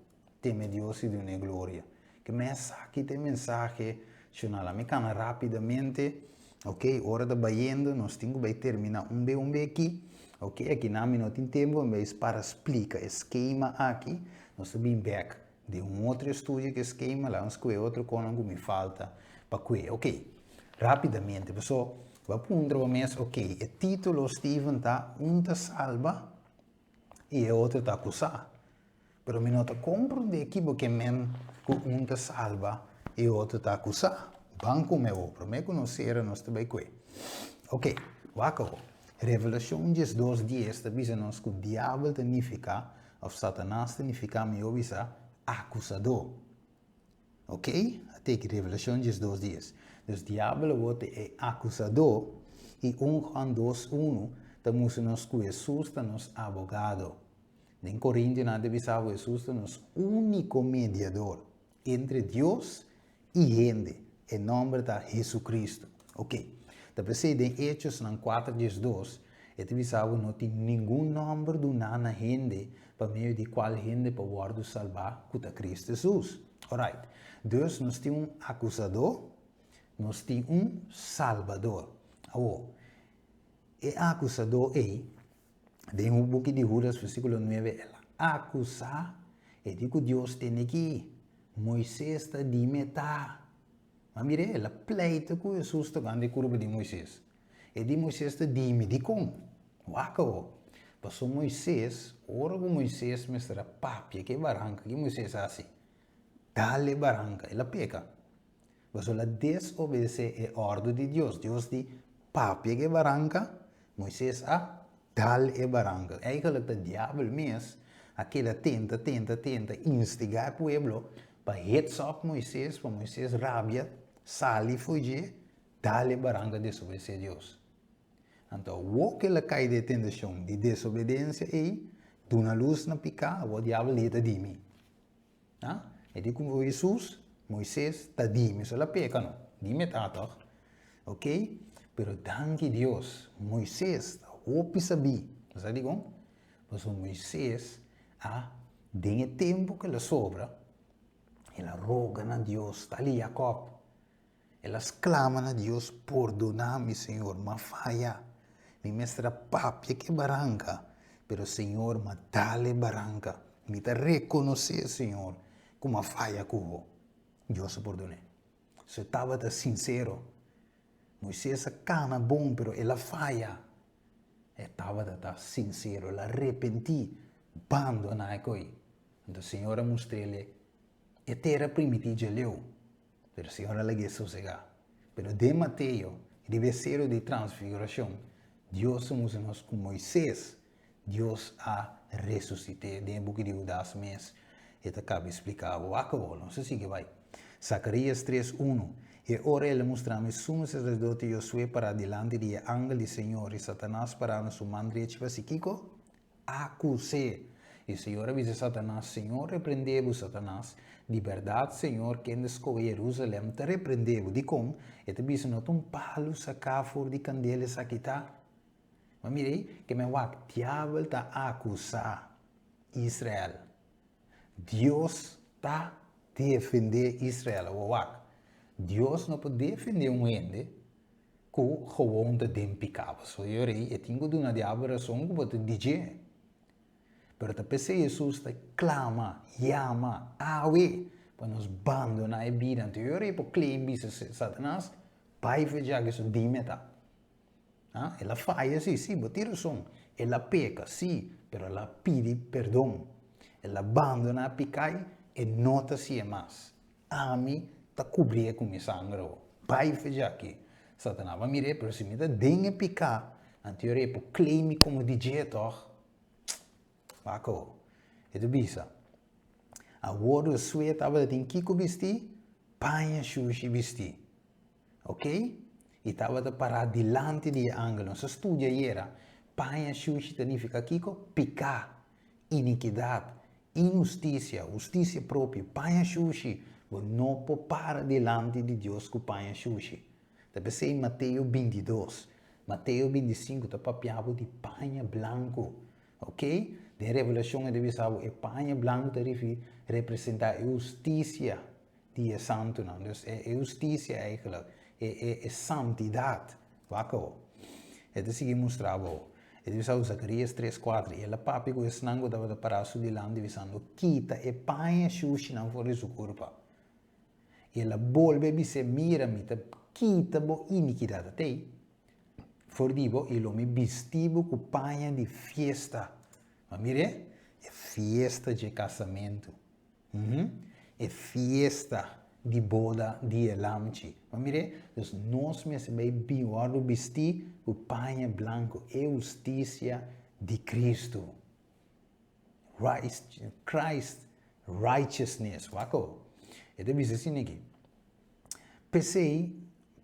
teme Dios i dun'é gloria. Ke men esaki ta e mensahe shonal. Ami kana rápidamente, ok, ora ta bayendo, nos tin ku bai terminá un be un be aki. Ok, akinan mi no tin tempu, mi bai para splika e skema aki, nos ta bin bèk Den un otro estudio ku e skema la nos kue otro konan ku mi falta pa kue. Ok, rapidamente paso bo a puntra bo mes, ok, e titulo Steven ta un ta salba i e otro ta akusá. Pero mi no ta komprondé ki bo ke men ku un ta salba i e otro ta akusá. Ban kume awor, promé ku nos sera nos ta bai kue. Ok, wak awor. Revelashon 12 dies ta bisa nos ku diabel ta nifiká Of Satanas ta nifiká mihó bisa akusadó. Ok? A teki Revelashon 12 dies. Dus diabel awor ta e akusadó i 1 Juan 2 unu ta mustra nos ku Hesus ta nos abogado. Den Korintionan ta bisa ku Hesus ta nos úniko mediador entre Dios i hende. E nòmber ta Hesu-Kristu. Ok. Ta p'esei den Hechosnan 4 12 e ta bisa bo no tin ningun nòmber duná na hende pa medio di kual hende por wòrdu salbá ku ta Kristu Hesus. Orait. Dus nos tin un akusadó, nos tin un Salbador. Awor, e akusadó ei, Den un buki di Hudas versíkulo 9 el a akusá e di ku Dios tene ki Moisés ta di metá. Ma mir'é, el a pleita ku Hesus tokante e kurpa di Moisés. E di Moisés ta di mi, dikon? Wak awor. Pasobra Moisés, ora ku Moisés mester a papia ku e baranka, ki Moisés a hasi? Dal e baranka, el a peka. Pasobra el a desobedesé e òrdu di Dios. Dios di, Papia ku e baranka, Moisés a dal e baranka. Eigenlijk ta diabel mes a keda tenta, tenta, tenta, instigá e pueblo pa hets op Moisés, pa Moisés rabia, sali fo'i dje, dal e baranka desobedesé Dios. Anto awor ku el a kai den e tentashon di desobedensia ei, duna lus na piká, awor diabel di e ta di mi. Ha? E di ku Hesus, Moises ta di mi, so el a peka no, di mi ta tòg. Ok, pero danki Dios, Moises ta hopi sabí. Bo sa dikon? Pasobra Moises a, den e tempu ku el a sobra, el a roga na Dios, tal i Jakòb. El a sklama na Dios, Pordoná mi, Señor, m'a faya. Mi mester a papia ku e baranka, pero Señor, m'a dal e baranka. Mi ta rekonosé, Señor, ku m'a faya ku bo. Dios a pordon'é. So e tabata sinsero. Moisés a kana bon, pero el a faya. E tabata ta sinsero, el a repentí, bandoná e koi. Anto Señor a mustr'el e tera primití dje leu. Pero Señor a lag'é sosegá. Pero den Mateo, riba e Sero di Transfiguracion, Dios a mustra nos cu Moises, Dios a resucit'é. Den e buki di Hudas mes e ta caba splica bo. Wak awor, nos a sigui bai. Zacarías tres unu, E ora el a mustra mi sumo sacerdote Josué pará dilanti di e angel di Señor, i Satanas pará na su man drechi pa haci kico? Akus'é. I Señor a bisa Satanas, Señor reprendé bo, Satanas. Di bèrdat Señor, kende skohe Jerusalèm, ta reprendé bo. Dikon? E ta bisa, No ta un palu saká for di kandel esaki ta? Ma mira ei, ke men wak, diabel ta akusá Israel. Dios ta defendé Israel. Awor wak, Dios no por defendé un hende ku gewoon ta den piká. Pasobra e ora ei e tin ku duna diabel rason ku bo ta di dje. Pero ta p'esei Hesus ta klama, yama, awe pa nos bandoná e bida. Anto e ora ei por claim bisa Satanas, bai for dje aki, so dime ta. Ha? El a faya si, si, bo tin rason. El a peka, si, pero el a pidi perdon. El a bandoná piká i e no ta hasié mas. Ami ta kubrié ku mi sanger awor. Bai for dje aki, Satanas. Bo a mir'é, pero si mi ta den e piká, anto e por claim mi komo di dje tòg? Wak awor. E ta bisa, Awor Josué tabata tin kiko bistí? Paña shushi bistí. Ok? I tabata pará dilanti di e angel. Nos a studia ayera, paña shushi ta nifiká kiko? Piká. Inikidat, inhustisia, hustisia propio, paña shushi, bo no por para dilanti di Dios ku paña shushi. Ta p'esei Mateo bintidos, Mateo bintisinku ta papia bo di paña blanku. Ok? Den Revelashon e ta bisa bo e paña blanku ta rifi representá e hustisia di e santunan. Dus e e hustisia eigenlijk, e e e santidat. Wak awo. E ta sigui mustra bo. E ta bisa bo Zakarias tres kuater, i el a papia ku esnan ku tabata pará su dilanti bisando, Kita e paña shushinan for di su kurpa. I el a bolbe a bis'é, Mira, mi ta kita bo inikidat atei for di bo, i lo mi bisti bo ku paña di fiesta. Ma mir'é, e fiesta dje kasamentu. E fiesta di boda di e Lamchi. Ma mir'é, dus nos mester bai bin wòrdu bistí ku paña blanku, e hustisia di Kristu. Christ righteousness. Wak awo. E ta bisa asina aki. P'esei,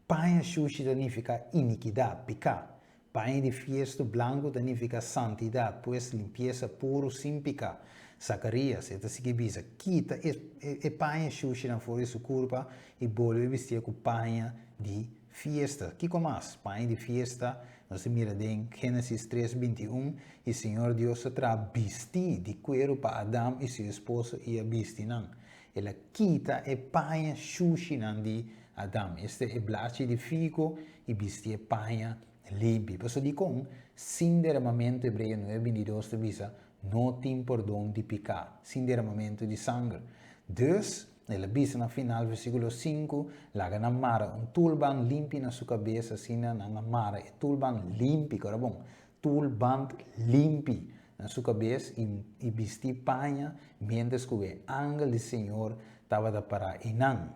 paña shushi ta nifiká inikidat, piká. Paña di fiestu blanku ta nifiká santidat, pues limpiesa puru sin piká. Zakarias, e ta sigui bisa, kita e e paña shushinan for di su kurpa i bolbe bistié ku paña di fiesta. Kiko mas? Paña di fiesta, nos ta mira den Génesis tres 21, I Señor Dios a traha bistí di kueru pa Adam i su esposo i a bisti nan. El a kita e paña shushinan di Adam, esta e blachi di figo, i bisti e paña limpi. Pasobra dikon? Sin deramamentu, Hebreo nuebe bintidos ta bisa, no tin pordon di piká, sin deramamentu di sanger. Dus, el a bisa na final, versíkulo sinku, Laga nan mara un tulban limpi na su kabes, asina nan a mara e tulban limpi, kora bon, tulband limpi na su kabes i i bisti paña miéntras ku e angel di Señor tabata pará einan.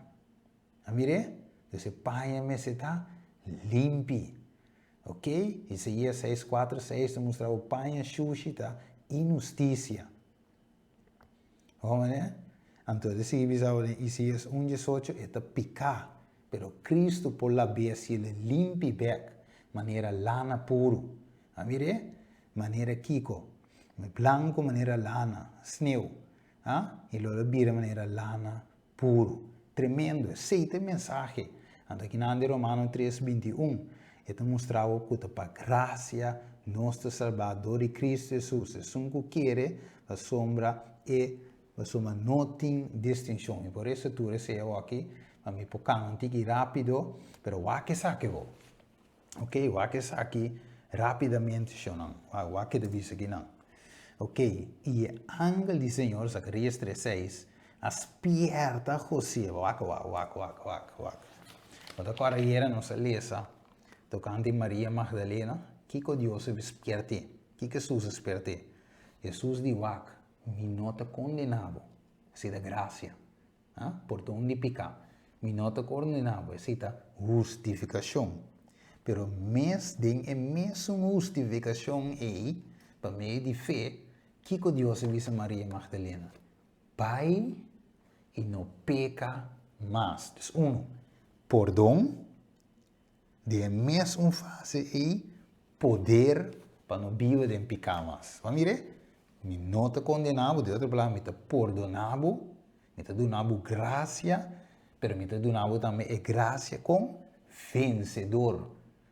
A mir'é? Dus e paña mester ta limpi. Ok? Isaías seis kuater seis ta mustra bo paña shushi ta inhustisia. Bo manera? Anto e ta sigui bisa bo den Isaías un diesocho, e ta piká, pero Cristo por lab'é si el e limpi bèk, manera lana puru. A mir'é? Manera kiko? Blanku manera lana, sneu, a? I lo el a bira manera lana puru. Tremendo! Esei ta e mensahe. Anto akinan den Romano tres 21, e ta mustra bo ku ta pa grasia nos ta salbá dor di Kristu Hesus. Esun ku kere, pasobra e pasobra no tin distinshon. I por eso tur esei awoki, pa mi por kanga un tiki rápido, pero wak esaki bo. Ok, wak esaki rápidamente, shownan. Wak, wak ke ta bisa akinan. Ok, i e angel di Señor, Zacarías tres seis, a spierta José. Wak, wak, wak, wak, wak, wak. Bo ta kòrda ayera nos a lesa tokante Maria Magdalena? Kiko Dios a spiert'é? Kiko Hesus a spiert'é? Hesus di, Wak, mi no ta kondená bo. Esei ta grasia. Ha? Pordon di piká. Mi no ta kondená bo, esei ta hustifikashon. Pero mes den e mesun hustifikashon ei, pa medio di fe, kiko Dios a bisa Maria Magdalena? Bai i no peka mas. Dus unu, pordon. Den e mes un fase ei, poder pa no biba den piká mas. Bo a mir'é? Mi no ta kondená bo, den otro palabra, mi ta pordoná bo, mi ta duna bo grasia, pero mi ta duna bo tambe e grasia kon vensedor.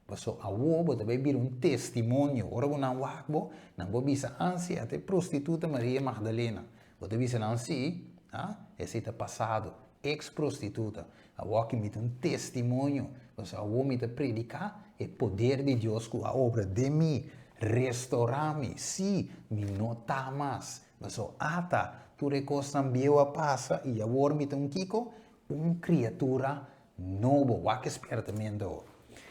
Pasobra awor bo ta bai bira un testimonio. Ora ku nan wak bo, nan por bisa, Ah, si, ata e prostituta Maria Magdalena. Bo ta bisa nan, Si, ah, esei ta pasado, ex prostituta. Awor ki mi ta un testimonio, pasobra awor mi ta prediká e poder di Dios ku a obra den mi, restorá mi. Sí, mi no ta mas. Pasobra ata tur e kosnan bieu a pasa i awor mi ta un kiko? Un kriatura nobo. Wak e spèrtamentu awor.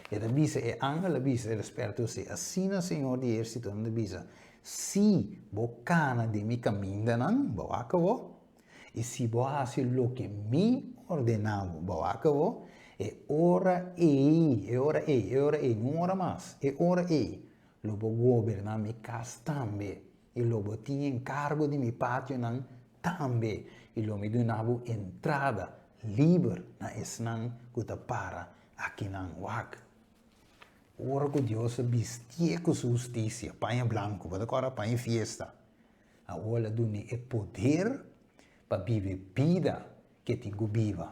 E ta bisa, e angel a bisa el spèrta José, Asina Señor di ehérsitonan ta bisa, Si bo kana den mi kamindanan, bo wak awor, I si bo hasi loke mi ordená bo, bo wak awor, e ora ei, e ora ei, e ora ei, no un ora mas, e ora ei, lo bo goberná mi kas tambe, i lo bo tin enkargo di mi pationan tambe, i lo mi duna bo entrada liber na esnan ku ta para akinan. Wak! Ora ku Dios a bistié ku su hustisia, paña blanku, bo ta kòrda paña fiesta. Awor el a dun'é e poder pa biba e bida ku e tin ku biba.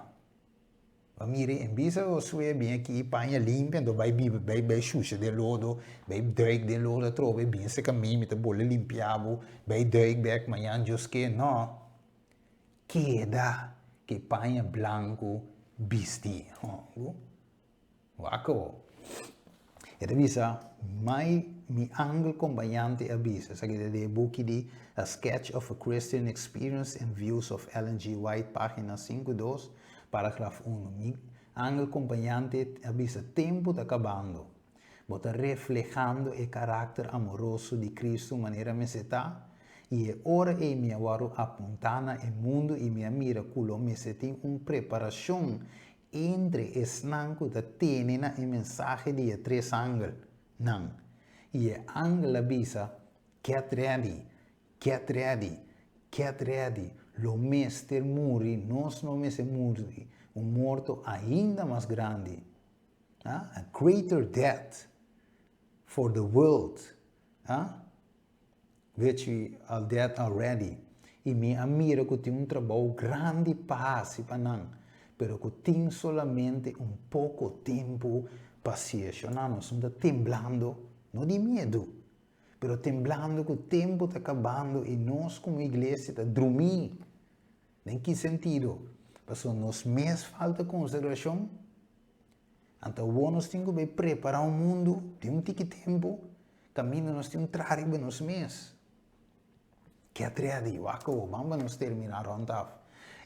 Bo mira en bisa Josué bin aki paña limpia anto bai biba bai bai shusha den lodo bai duik den lodo atrobe bin seka mi mi ta bole limpia bo bai duik bek mañan Dios ke no keda ke paña blanco bisti ho. Wak awor. E ta bisa, Mai mi angel kompañante a bisa, esaki ta den e buki di A Sketch of a Christian Experience and Views of Ellen G. White, página sinku dos, paragraf unu, Mi angel kompañante a bisa, Tempu ta kabando. Bo ta reflehando e karakter amoroso di Kristu manera mester ta? I e ora ei mi a wòrdu apuntá na e mundu i mi a mira ku lo mester tin un preparashon Entre esnan ku ta tene na e mensahe di e tres angel, nan. I e angel a bisa, Get ready, get ready, get ready, lo mester muri, nos no mester muri un morto ainda mas grandi, ah, a greater death for the world, ah. Which we are dead already. I mi a mira ku tin un trabou grandi pa hasi pa nan, pero ku tin solamente un poko tempu pa siesho. Nan nos ta temblando, no di miedu, pero temblando ku tempu ta kabando i nos komo iglesia ta drumí. Den ki sentido? Pasobra nos mes falta konsagrashon. Anto awor nos tin ku bai prepará un mundu di un tiki tempu Kaminda nos tin un traha riba nos mes. Get ready, wak awor, ban pa nos terminá rònt af.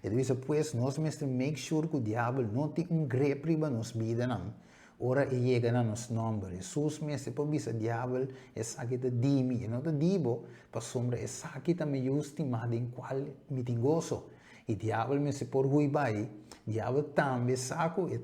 E ta bisa pues nos mester make sure ku diabel no tin un grip riba nos bidanan ora e yega na nos nòmber. Hesus mester por bisa diabel, esaki ta di mi, e no ta di bo, pasobra esaki ta mi yu stimá den kual mi tin goso. I diabel mester por hui bai, diabel tambe sa ku e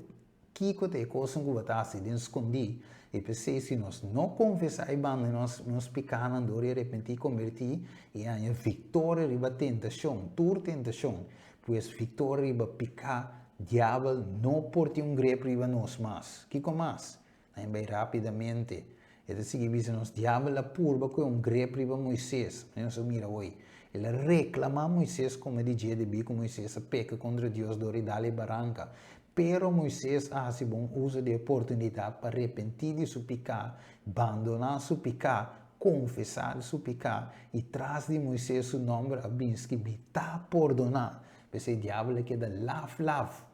Kiko ta e kosnan ku bo ta hasi den skondí? I p'esei, si nos no konfesá i bandoná nos nos pikánan dor di arepentí i kombertí i haña viktoria riba tentashon, tur tentashon, pues viktoria riba piká, diabel no por tin un grep riba nos mas. Kiko mas? Nan bai rápidamente. E ta sigui bisa nos, Diabel a purba ku e un grep riba Moises. Manera nos a mira awor. El a reklamá Moises kome di dje debí ku Moises a peka kontra Dios dor di dal e baranka. Pero Moises a hasi bon uso di e oportunidat pa repentí di su piká, bandoná su piká, konfesá di su piká, i tras di Moises su nòmber a bin skibí, Ta pordoná. P'esei Diabel a keda laf laf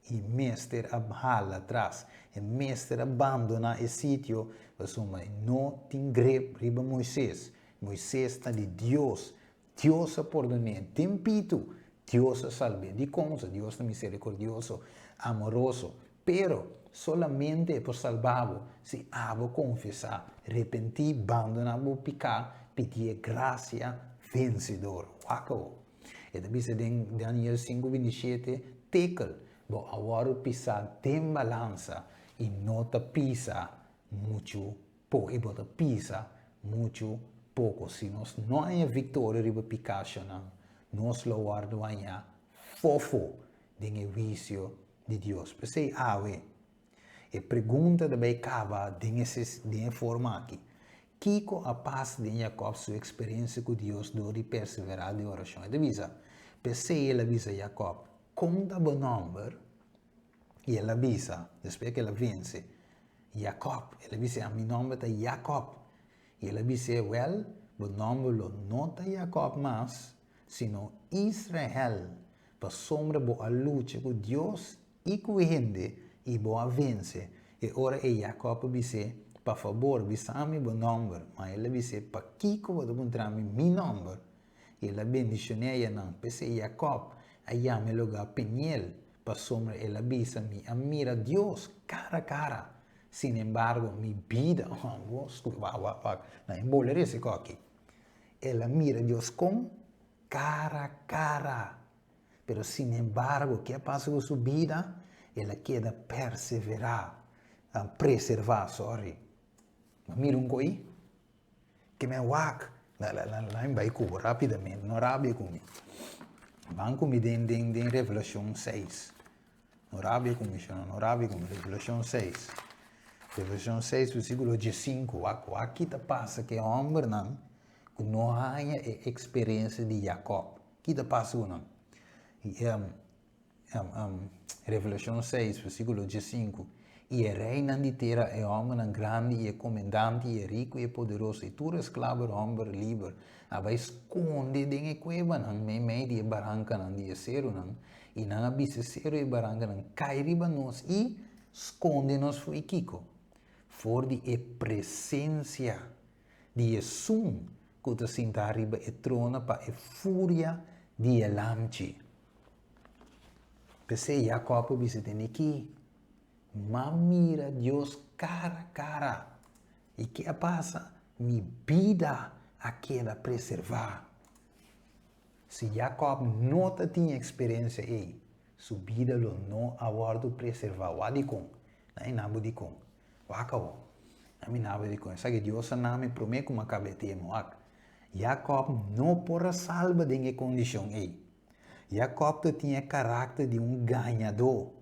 i mester a hala tras. E mester a bandoná e sitio pasobra e no tin grip riba Moises. Moises ta di Dios. Dios a pordon'é den pitu, Dios a salb'é. Dikon? Pasobra Dios ta miserikordioso, amoroso. Pero, solamente e por salba bo si abo konfesá, repentí, bandoná bo piká, pidié grasia vensedor. Wak awor. E ta bisa den Daniel sinku 27, Tekel, bo a wòrdu pisá den balansa i no ta pisa muchu Po i bo ta pisa muchu poko. Si nos no haña viktoria riba pikashonnan, nos lo wòrdu hañá fofo den e huisio di Dios. P'esei awe, e pregunta ta bai kaba den e den e forma aki, Kiko a pasa den Jakòb su eksperensia ku Dios dor di perseverá den orashon? E ta bisa, P'esei el a bisa Jakòb, Kon ta bo nòmber? I el a bisa, despues ku el a vense, Jakòb. El a bis'é, Mi nòmber ta Jakòb. I el a bis'é, Wèl, bo nòmber lo no ta Jakòb mas, sino Israel, pasobra bo a lucha ku Dios i ku hende, i bo a vense. E ora ei Jakòb a bis'é, Pa fabor, bisa mi bo nòmber. Ma el a bis'é, Pakiko bo ta puntra mi mi nòmber? I el a bendishon'é ayanan. P'esei Jakòb a yama e lugá Peniel, Pasobra el a bisa, Mi a mira Dios kara kara, sinembargo mi bida, oh, wak, wak, wak, na e bole rese koki. El a mira Dios kon? Kara kara. Pero sinembargo, ke a pasa ku su bida? El a keda perseverá, preservá, sorry. Bo a mira un koi? Ke men wak, la la la la bai ku bo rápidamente, no rabia ku mi. Ban ku mi den den den Revelashon seis. No rabia ku mi, shona, no rabia ku mi. Revelashon seis. Revelashon seis, versíkulo diesinku. Wak, wak ki ta pasa ku e hòmbernan. ku no haña e eksperensia di Jakòb? Ki ta pasa ku nan? Revelashon seis, versíkulo diesinku, I e reinan di tera, e hòmbernan grandi i e komendante i e riku i e poderoso i tur esklaber hòmber liber a bai skonde den e kuebanan meimei di e barankanan di e serunan, i nan a bisa e seru i e barankanan, Kai riba nos i skonde nos for i kiko? For di e presensia di esun ku ta sintá riba e trono pa e furia di e Lamchi. P'esei Jakòb a bisa tene ki, M'a mira Dios kara kara, i ke a pasa? Mi bida a keda preservá. Si Jakòb no ta tin e eksperensia ei, su bida lo no a wòrdu preservá. Wak dikon? Nan e nabo dikon. Wak awor. Nan mi nabo dikon. Esaki Dios a nami promé ku m'a kaba e tema. Wak. Jakòb no por a salba den e kondishon ei. Jakòb ta tin e karakter di un gañadó,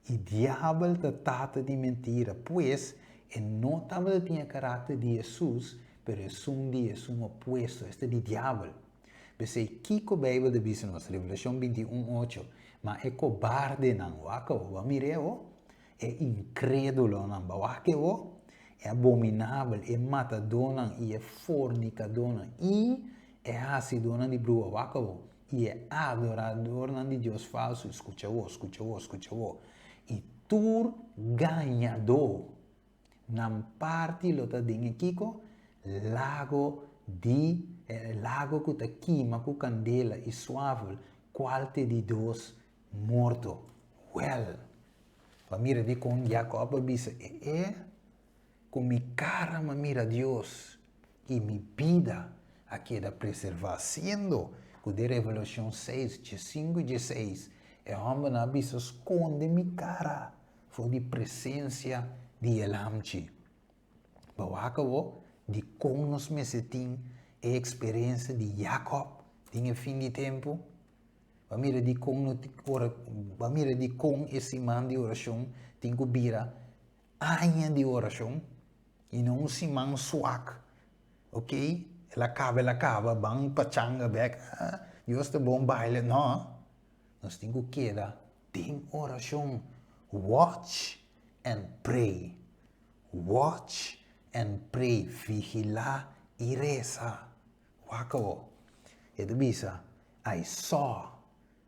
i Diabel ta tata di mentira. Pues, e no tabata tin e karakter di Hesus, pero esun di esun opuesto, esta di Diabel. P'esei, kiko Beibel ta bisa nos? Revelashon 21, ocho, Ma e kobardenan, wak awor, bo a mir'é awor? E inkrédulonan, bo a wak awor? E abominabel, e matadónan i e fornikadónan i E hasidónan di bruha wak awor, i e adoradornan di dios falsu, skucha awor, skucha awor, skucha awor, i tur gañadó, nan parti lo ta den e kiko? Lago di, e lago ku ta kima ku kandela i suafel, kual te di dos morto. Wèl, pa mira dikon Jakòb a bisa e e. Ku mi kara m'a mira Dios i mi bida a keda preservá, siendo ku den Revelashon seis, diesinku i dieseis, e hòmbernan a bisa, Skonde mi kara for di presensia di e Lamchi. Bo wak awor dikon nos mester tin e eksperensia di Jakòb den e fin di tempu? Bo a mira dikon no ora, bo a mira dikon e siman di orashon tin ku bira Aña di orashon i no un siman swak ok el a kaba el a kaba ban pachanga bek ah Dios ta bon baile no nos tin ku keda den orashon watch and pray watch and pray vigila i resa wak awo e ta bisa I saw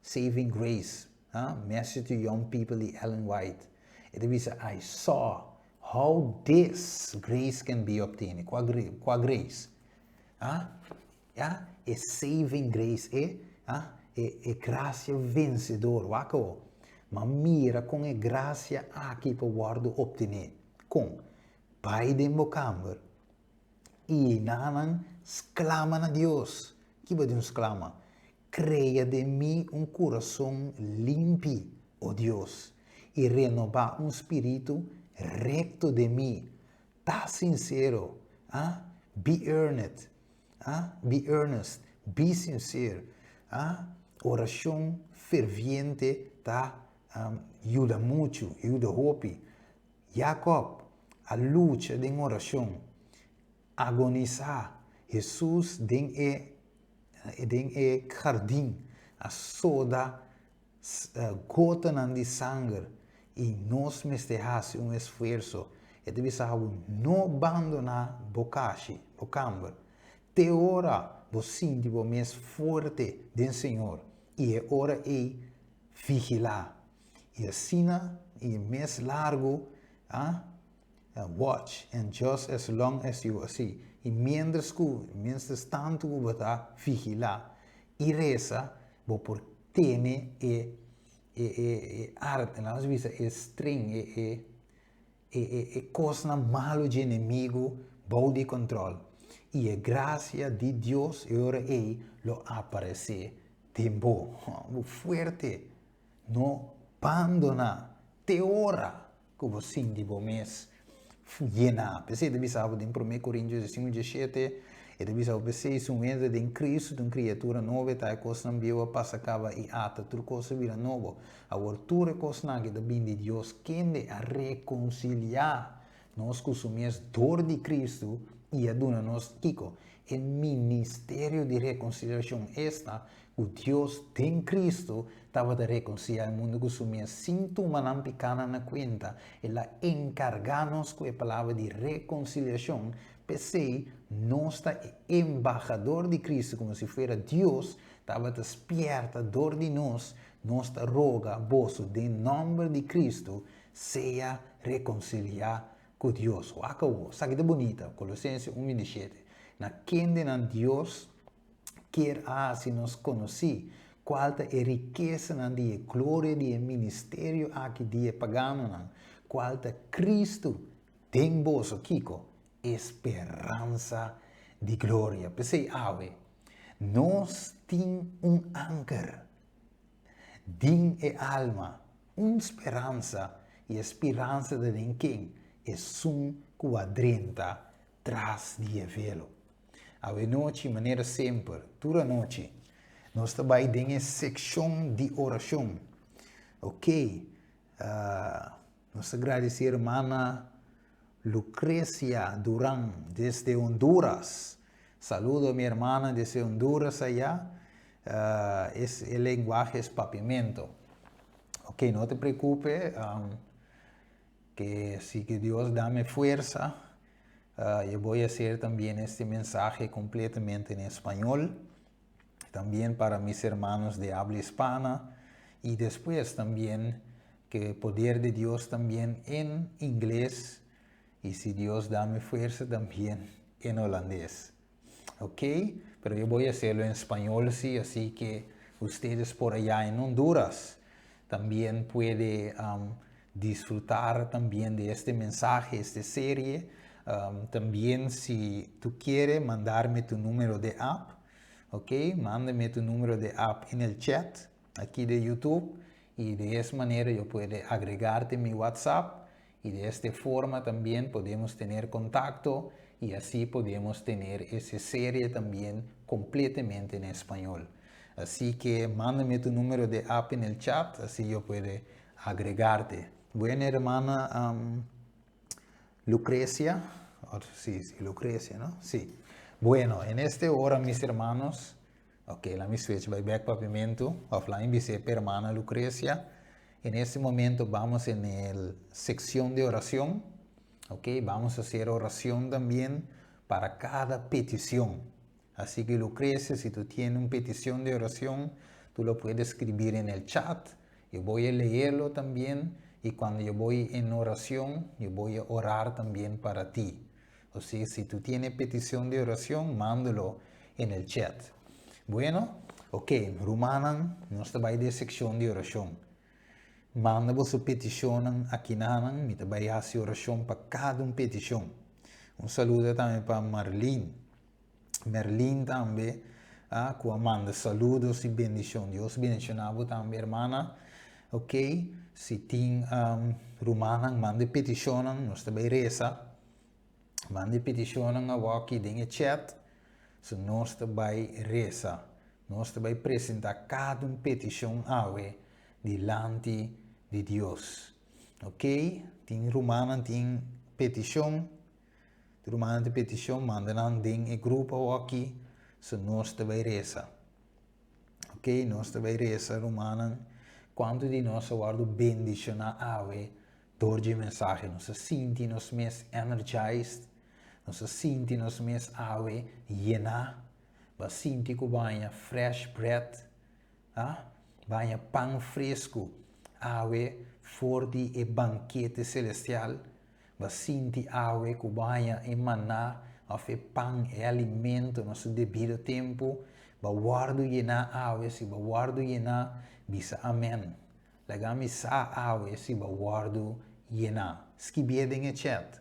Saving Grace, ha, Message to Young People di Ellen White. E ta bisa, I saw how this grace can be obtained. Kua, kua grace? Ha? Ya, e saving grace, e, ha, e, e gracia vencedor. Wak awo. Ma mira kon e gracia aki por wòrdu obtené. Kon? Bai den bo kamber i nan sklama na Dios. Kiba di un sklama? Krea den mi un kurason limpi, o Dios, i renobá un spiritu rekto den mi. Ta sinsero, ah, be earnest, ah, be earnest, be sincere, ah. Orashon ferviente ta yuda muchu, yuda hopi. Jakòb a lucha den orashon, agonisá. Hesus den e den e hardin a soda gotanan di sanger i nos mester hasi un esfuerso. E ta bisa bo no bandoná bo kashi, bo kamber, te ora bo sinti bo mes fuerte den Señor i e ora ei vigilá. I asina i mes largu a Watch, and just as long as you asi, i mientras ku, mientras tantu ku bo ta vigilá i resa, bo por tene e, e, e, e arte, laga nos bisa e string, e, e, e, e, e kosnan malu dje enemigu bou di kòntròl. I e grasia di Dios e ora ei lo aparesé den bo. Bo fuerte, no bandoná te ora ku bo sinti bo mes yená. P'esei e ta bisa bo den Promé Korintios diesinku diesshete, e ta bisa bo, P'esei si un hende ta den Kristu, ta un kriatura nobo, e ta e kosnan bieu a pasa kaba i ata tur kos a bira nobo. Awor tur e kosnan aki ta bini di Dios, kende a rekonsiliá nos ku su mes dor di Kristu. I a duna nos, kiko? E ministerio di rekonsiliashon, esta, ku Dios den Kristu tabata rekonsiliá e mundu ku su mes sin tuma nan pikánan na kuenta. El a enkargá nos ku e palabra di rekonsiliashon. P'esei, nos ta e embahador di Kristu, komo si fuera Dios tabata spièrta dor di nos. Nos ta roga boso den nòmber di Kristu, sea rekonsiliá ku Dios. Wak awor, esaki ta bunita, Kolosense un 27, Na kendenan Dios kier a hasi nos konosí kual ta e rikesanan di e gloria di e ministerio aki di e paganonan, kual ta Kristu den boso, kiko? E speransa di gloria. P'esei awe, nos tin un anker. Den e alma, un speransa, i e speransa ta den ken? Esun ku a drenta tras di e velo. Awenochi, manera semper, tur anochi, nos ta bai den e sekshon di orashon. Ok, nos ta gradisí hermana Lucrecia Duran desde Honduras. Saludo mi hermana desde Honduras allá. Es, el lenguaje es papiamento. Ok, no te preocupe, que si que Dios dame fuerza, yo voy a hacer también este mensaje completamente en español, también para mis hermanos de habla hispana y después también que poder de Dios también en inglés y si Dios dame fuerza también en holandés. Ok, pero yo voy a hacerlo en español, sí, así que ustedes por allá en Honduras también puede disfrutar también de este mensaje, esta serie. También si tú quieres mandarme tu número de app, ok, mándame tu número de app en el chat aquí de YouTube y de esa manera yo puedo agregarte mi WhatsApp y de esta forma también podemos tener contacto y así podemos tener esa serie también completamente en español. Así que mándame tu número de app en el chat, así yo puedo agregarte. Bueno, hermana Lucrecia, sí, sí, Lucrecia, ¿no? Sí. Bueno, en esta hora, mis hermanos, ok, laga mi switch bai back papiamento, offline, dice hermana Lucrecia. En este momento vamos en la sección de oración, ok, vamos a hacer oración también para cada petición. Así que Lucrecia, si tú tienes una petición de oración, tú lo puedes escribir en el chat. Yo voy a leerlo también y cuando yo voy en oración, yo voy a orar también para ti. O sea, si tú tienes petición de oración, mándalo en el chat. Bueno, ok, rumannan, nos ta bai den sekshon di orashon. Manda bo petishonnan akinan, mi ta bai hasi orashon pa kada un petishon. Un saludo tambe pa Marlene. Merlin tambe, ah, ku a manda saludo i bendishon. Dios bendishoná bo tambe, hermana. Ok, si tin rumannan, manda petishonnan, nos ta bai resa. Manda petishonnan aki den e chat. So nos ta bai resa. Nos ta bai presentá kada un petishon awe dilanti di Dios. Ok, tin rumannan tin petishon. Rumannan tin petishon, manda nan den e grupo aki, so nos ta bai resa. Ok, nos ta bai resa, rumannan. Kuantu di nos a wòrdu bendishoná awe dor di e mensahe? Nos a sinti nos mes energized, nos a sinti nos mes awe yená, bo a sinti ku bo haña fresh bread, ah, bo haña pan fresku awe for di e bankete selestial. Bo a sinti awe ku bo haña e maná òf e pan, e alimento na su debido tempu? Bo a wòrdu yená awe? Si bo a wòrdu yená, bisa amèn. Laga mi sa awe si bo a wòrdu yená. Skibié den e chat.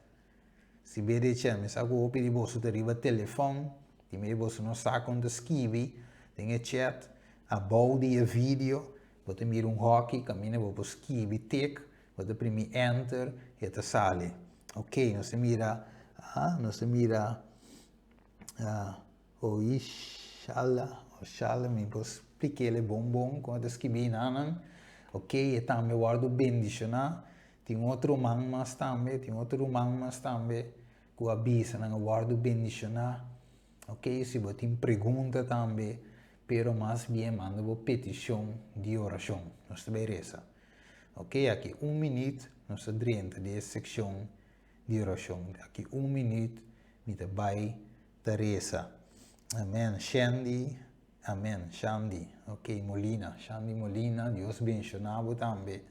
Skibié den e chat. Mi sa ku hopi di boso ta riba telefòn, tin di boso no sa kon ta skibi den e chat. Abou di e video bo ta mira un hòki kaminda bo por skibi tik. Bo ta primi enter y e ta sali. Ok, nos ta mira, ah, nos ta mira, ah, Oishala, Oishala, mi por splik'é bon bon kon ta skibí nanan. Ok, e tambe wòrdu bendishoná. Tin otro ruman mas tambe, tin otro ruman mas tambe. ku a bisa nan a wòrdu bendishoná. Ok, si bo tin pregunta tambe, pero mas bien manda bo petishon di orashon. Nos ta bai resa. Ok, aki un minüt nos ta drenta den e sekshon di orashon. Aki un minüt mi ta bai ta resa. Amen. Shandy, amen. Shandy, ok, Molina. Shandy Molina, Dios benshoná bo tambe.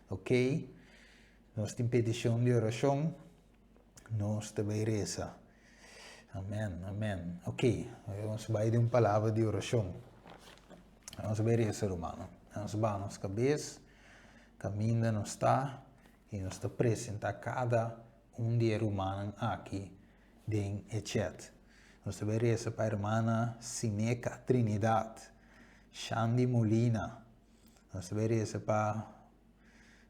Ok, nos tin petishon di orashon. Nos ta bai resa. Amen, amen. Ok, nos bai den un palabra di orashon. Nos bai resa, rumannan. Nos baha nos kabes, kaminda nos ta, i nos ta presentá kada un di e rumannan aki den e chat. Nos ta bai resa pa hermana Sineca Trinidad, Shandy Molina. Nos ta bai resa pa,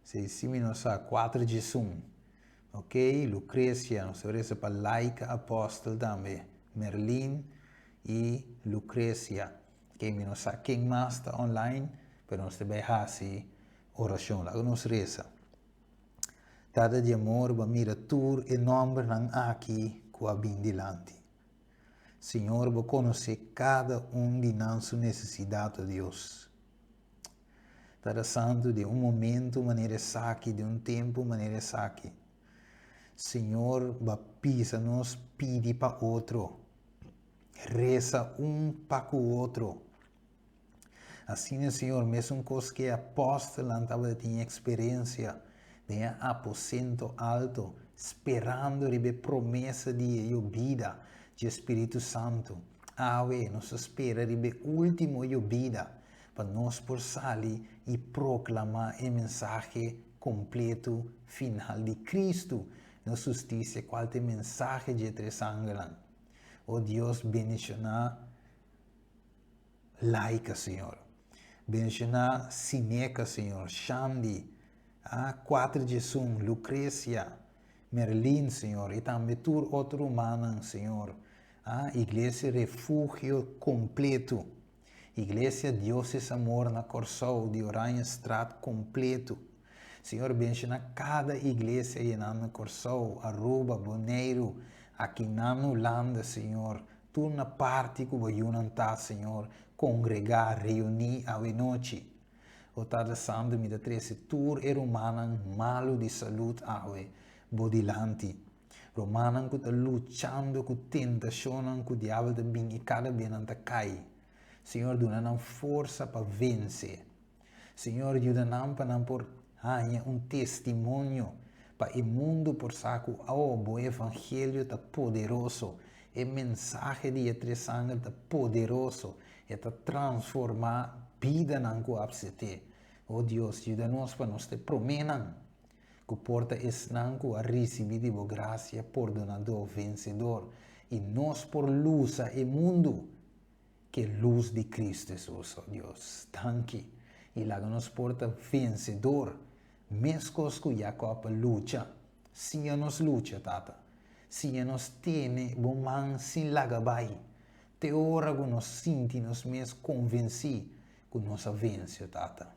si mi no sa, 4 Jesum. Ok, Lucrecia, nos ta resa pa Laika Apostel tambe, Merlin y Lucrecia. Ok, mi no sa ken mas ta online, pero nos ta bay haci oracion. Laga nos resa. Tata di amor, bo a mira tur e nombernan aki cu a bin dilanti. Señor, bo conoce cada un di nan su necesidad, o Dios. Tata Santu, den un momento manera esaki, den un tempu manera esaki, Señor ba pisa nos pidi pa otro, resa un pa ku otro. Asina, Señor, mesun kos ku e apòstelnan tabata tin eksperensia den e aposento alto, sperando riba e promesa di e yobida dje Spiritu Santu. Awe nos ta spera riba e último yobida pa nos por sali i proklamá e mensahe kompletu final di Kristu, nos hustisia, kual ta e mensahe dje tres angelnan. O Dios, bendishoná Laika, Señor. Bendishoná Sineka, Señor, Shandy, a kuater djesun, Lucrecia, Merlin, Señor, i tambe tur otro rumannan, Señor. A Iglesia Refugio kompletu. Iglesia Dios es Amor na Kòrsou di Oranjestraat kompletu. Señor benshoná kada iglesia yená na Kòrsou, Aruba, Boneiru, akinan Hulanda, Señor, tur na parti ku bo yunan ta, Señor, kongregá, reuní awenochi. O Tata Santu, mi ta trese tur e rumannan malu di salud awe bo dilanti. Rumannan ku ta luchando ku tentashonnan ku diabel ta bin i kada bia nan ta kai. Señor duna nan forsa pa vense. Señor yuda nan pa nan por haña un testimonio pa e mundu por sa ku oh bo evangelio ta poderoso, e mensahe di e tres angel ta poderoso, e ta transformá bidanan ku a apsept'é. Oh Dios yuda nos pa nos ta e proménan. Ku por ta esnan ku a risibí di bo grasia pordonadó vensedor, i nos por lusa e mundu k'e lus di Kristu Hesus. O Dios, danki, i laga nos por ta vensedor, meskos ku Jakòb a lucha. Siña nos lucha, Tata. Siña nos tene bo man sin laga bai, te ora ku nos sinti nos mes konvensí ku nos a vense, o Tata.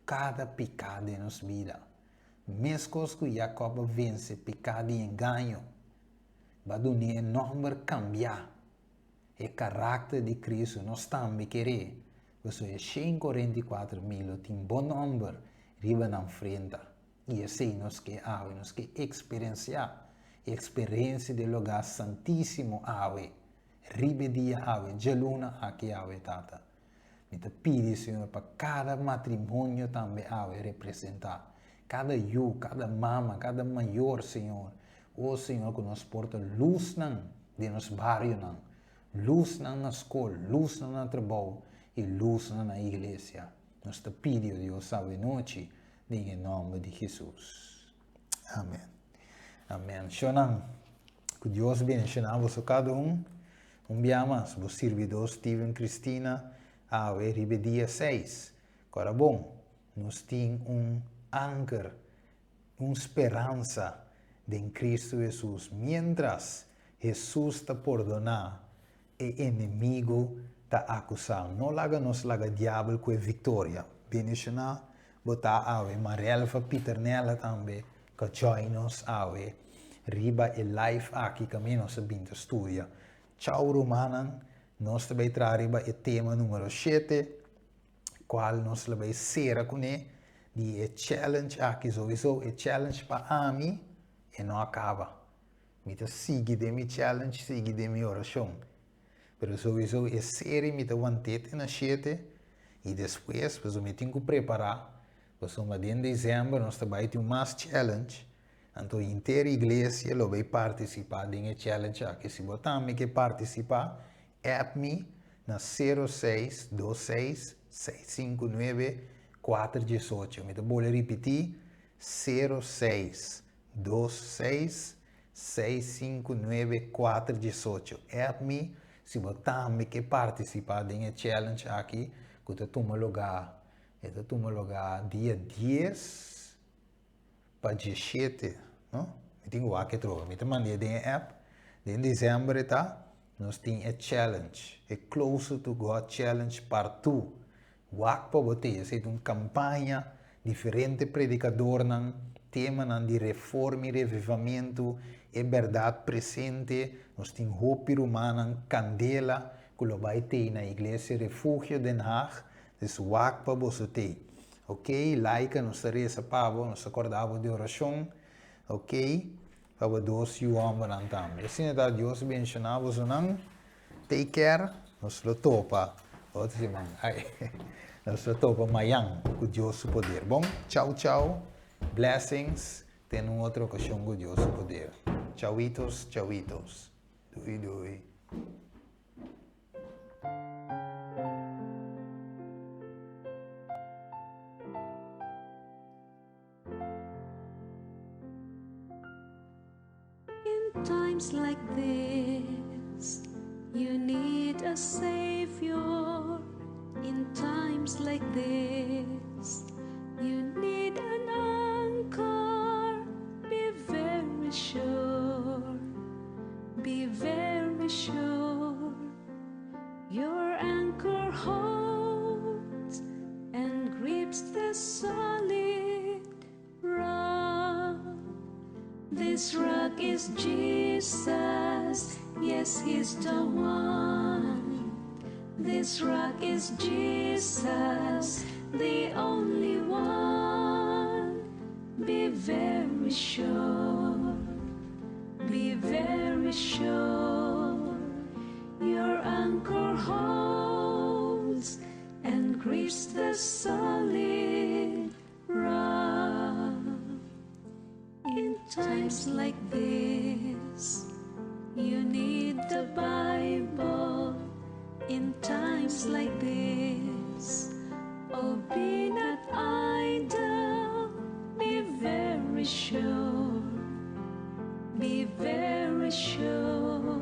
kada piká den nos bida. Meskos ku Jakòb a vense piká di engaño, ba dun'é e nòmber kambiá, e karakter di Kristu, nos tambe keré, pasobra e 144.000 lo tin bo nòmber riba nan frenta. I esei nos ke awe, nos ke eksperensiá e eksperensia di e lugá santísimo awe, riba e dia awe, djaluna aki awe, Tata. Mi ta pidi, Señor, pa kada matrimonio tambe awe representá. Kada yu, kada mama, kada mayor, Señor. O Señor, ku nos por ta lusnan den nos barionan, lusnan na skol, lusnan na trabou i lusnan na iglesia. Nos ta pidi, o Dios, awe nochi den e nòmber di Hesus. Amen. Amen. Shonnan, ku Dios bendishoná boso kada un. Un bia mas, bo sirbidó Steven Cristina awe riba e dia seis. Kora bon, nos tin un anker, un speransa den Cristo Hesus. Mientras Hesus ta pordoná, e enemigu ta akusá. No laga nos laga diabel ku e viktoria. Bendishoná bo ta awe. Marelva Pieternella tambe ka join nos awe. riba e live aki kaminda nos a bin ta studia. Chau rumannan, nos ta bai traha riba e tema numero shete, kual nos lo bai sera kuné di e challenge aki. Souiso e challenge pa ami e no a kaba. Mi ta sigui den mi challenge, sigui den mi orashon. Pero souiso e seri mi ta want'é te na shete i despues pasobra mi tin ku prepará pasobra den december nos ta bai tin un mas challenge. Anto henter iglesia lo bay participa den e challenge aki. Si bo tambe ke participa, app mi na 06 26 659 418. Mi ta bole ripiti, 06 26 659 418. App mi si bo tambe ke participa den e challenge aki ku ta tuma lugar, e ta tuma lugar dia 10. Pa djeshete, no? Mi tin ku wak e trobe. Mi ta mand'é den e app. Den december e ta, nos tin e challenge, e Closer to God Challenge part two. Wak pa bo te. Esei ta un kampaña, diferente predikadornan, temanan di reforma i revivamentu, e bèrdat presente. Nos tin hopi rumannan kandela ku lo bai tei na Iglesia Refugio Den Haag. Dus wak pa boso tei. Ok Laika nos ta reza pa bo, nos ta korda bo di orashon, ok, pa bo dos yu hòmbernan tambe. Asina ta Dios benshoná bosonan, take care, nos lo topa otro siman, ai, nos lo topa mayan ku Dios su poder. Bon, chau chau, blessings, te na un otro okashon ku Dios su poder. Chauitos, chauitos. Dui dui. In times like this, you need a savior. In times like this, you need an anchor. Be very sure. Be very sure your anchor holds and grips the solid rock. This rock is Jesus, yes, He's the one. This rock is Jesus, the only one. Be very sure, be very sure your anchor holds and grips the solid rock. In times like this, you need the Bible. In times like this, oh, be not idle, be very sure, be very sure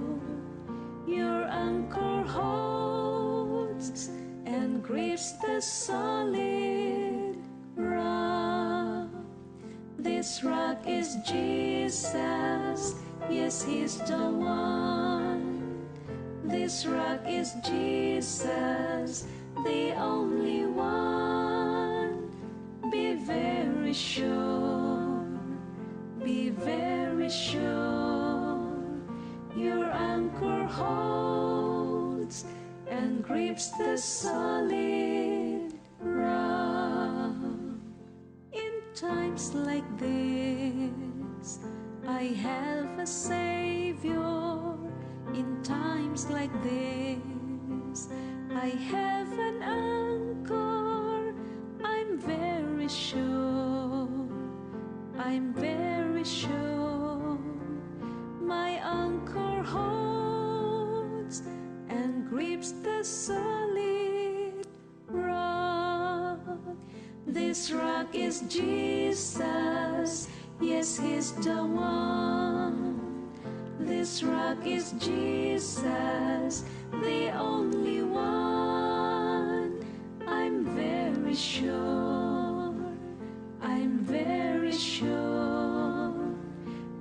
your anchor holds and grips the solid rock. This rock is Jesus, yes, He's the one. This rock is Jesus, the only one. Be very sure, be very sure. Your anchor holds and grips the solid rock. In times like this, I have a Savior. In times like this, I have an anchor. I'm very sure. I'm very sure. My anchor holds and grips the solid rock. This rock is Jesus, yes, He's the one. This rock is Jesus, the only one. I'm very sure, I'm very sure.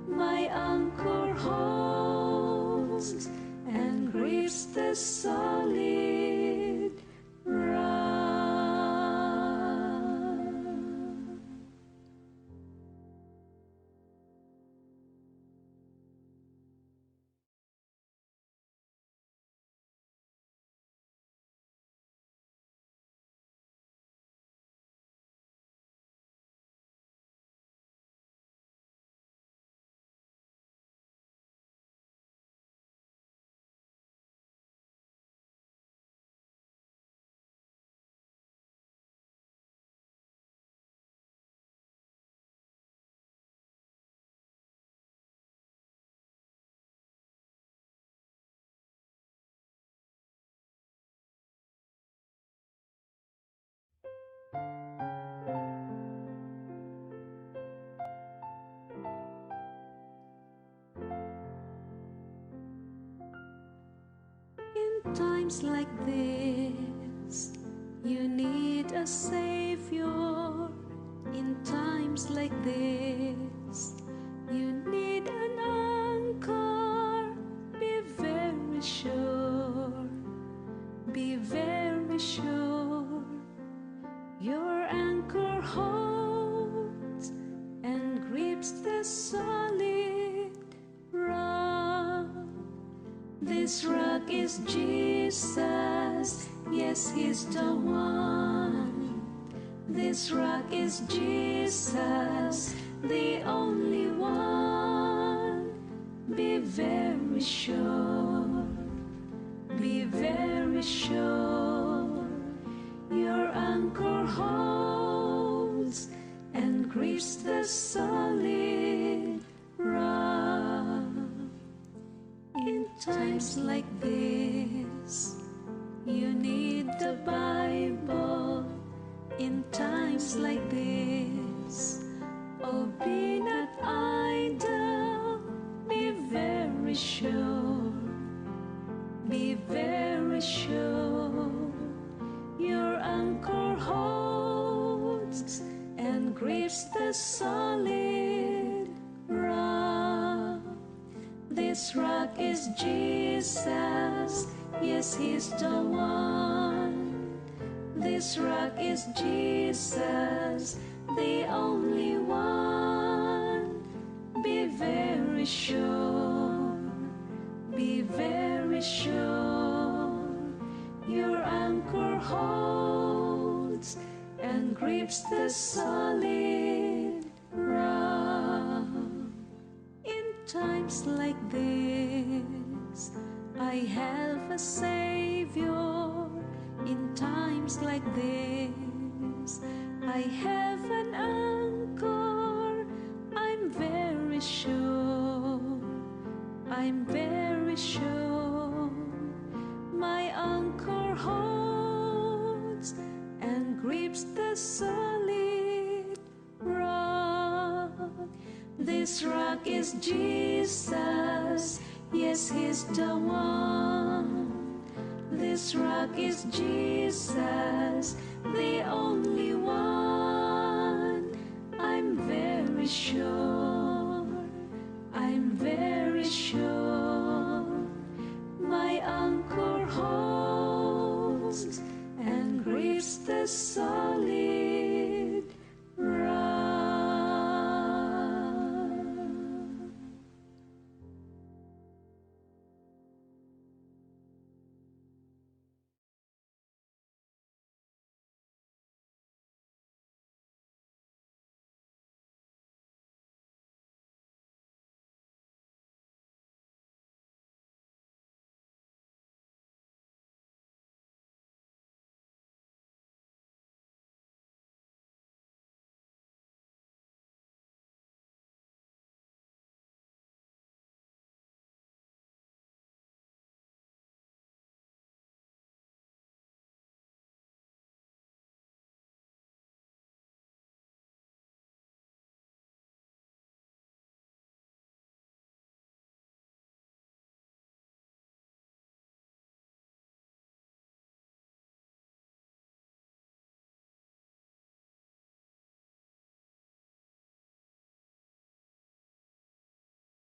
My anchor holds and grips the solid rock. In times like this, you need a savior. In times like this, you need an anchor. Be very sure, be very sure. Your anchor holds and grips the solid rock. This rock is Jesus, yes, He's the one. This rock is Jesus, the only one. Be very sure, be very sure. Your anchor holds and grips the solid rock. In times like this, you need the Bible. In times like this, oh, be not idle, be very sure, be very sure. Your anchor holds and grips the solid rock. This rock is Jesus, yes, He's the one. This rock is Jesus, the only one. Be very sure, be very sure. Your anchor holds and grips the solid rock. In times like this, I have a Savior. In times like this, I have an anchor. I'm very sure, I'm very sure. My anchor holds and grips the solid rock. This rock is Jesus, yes, He's the one. This rock is Jesus, the only one. I'm very sure.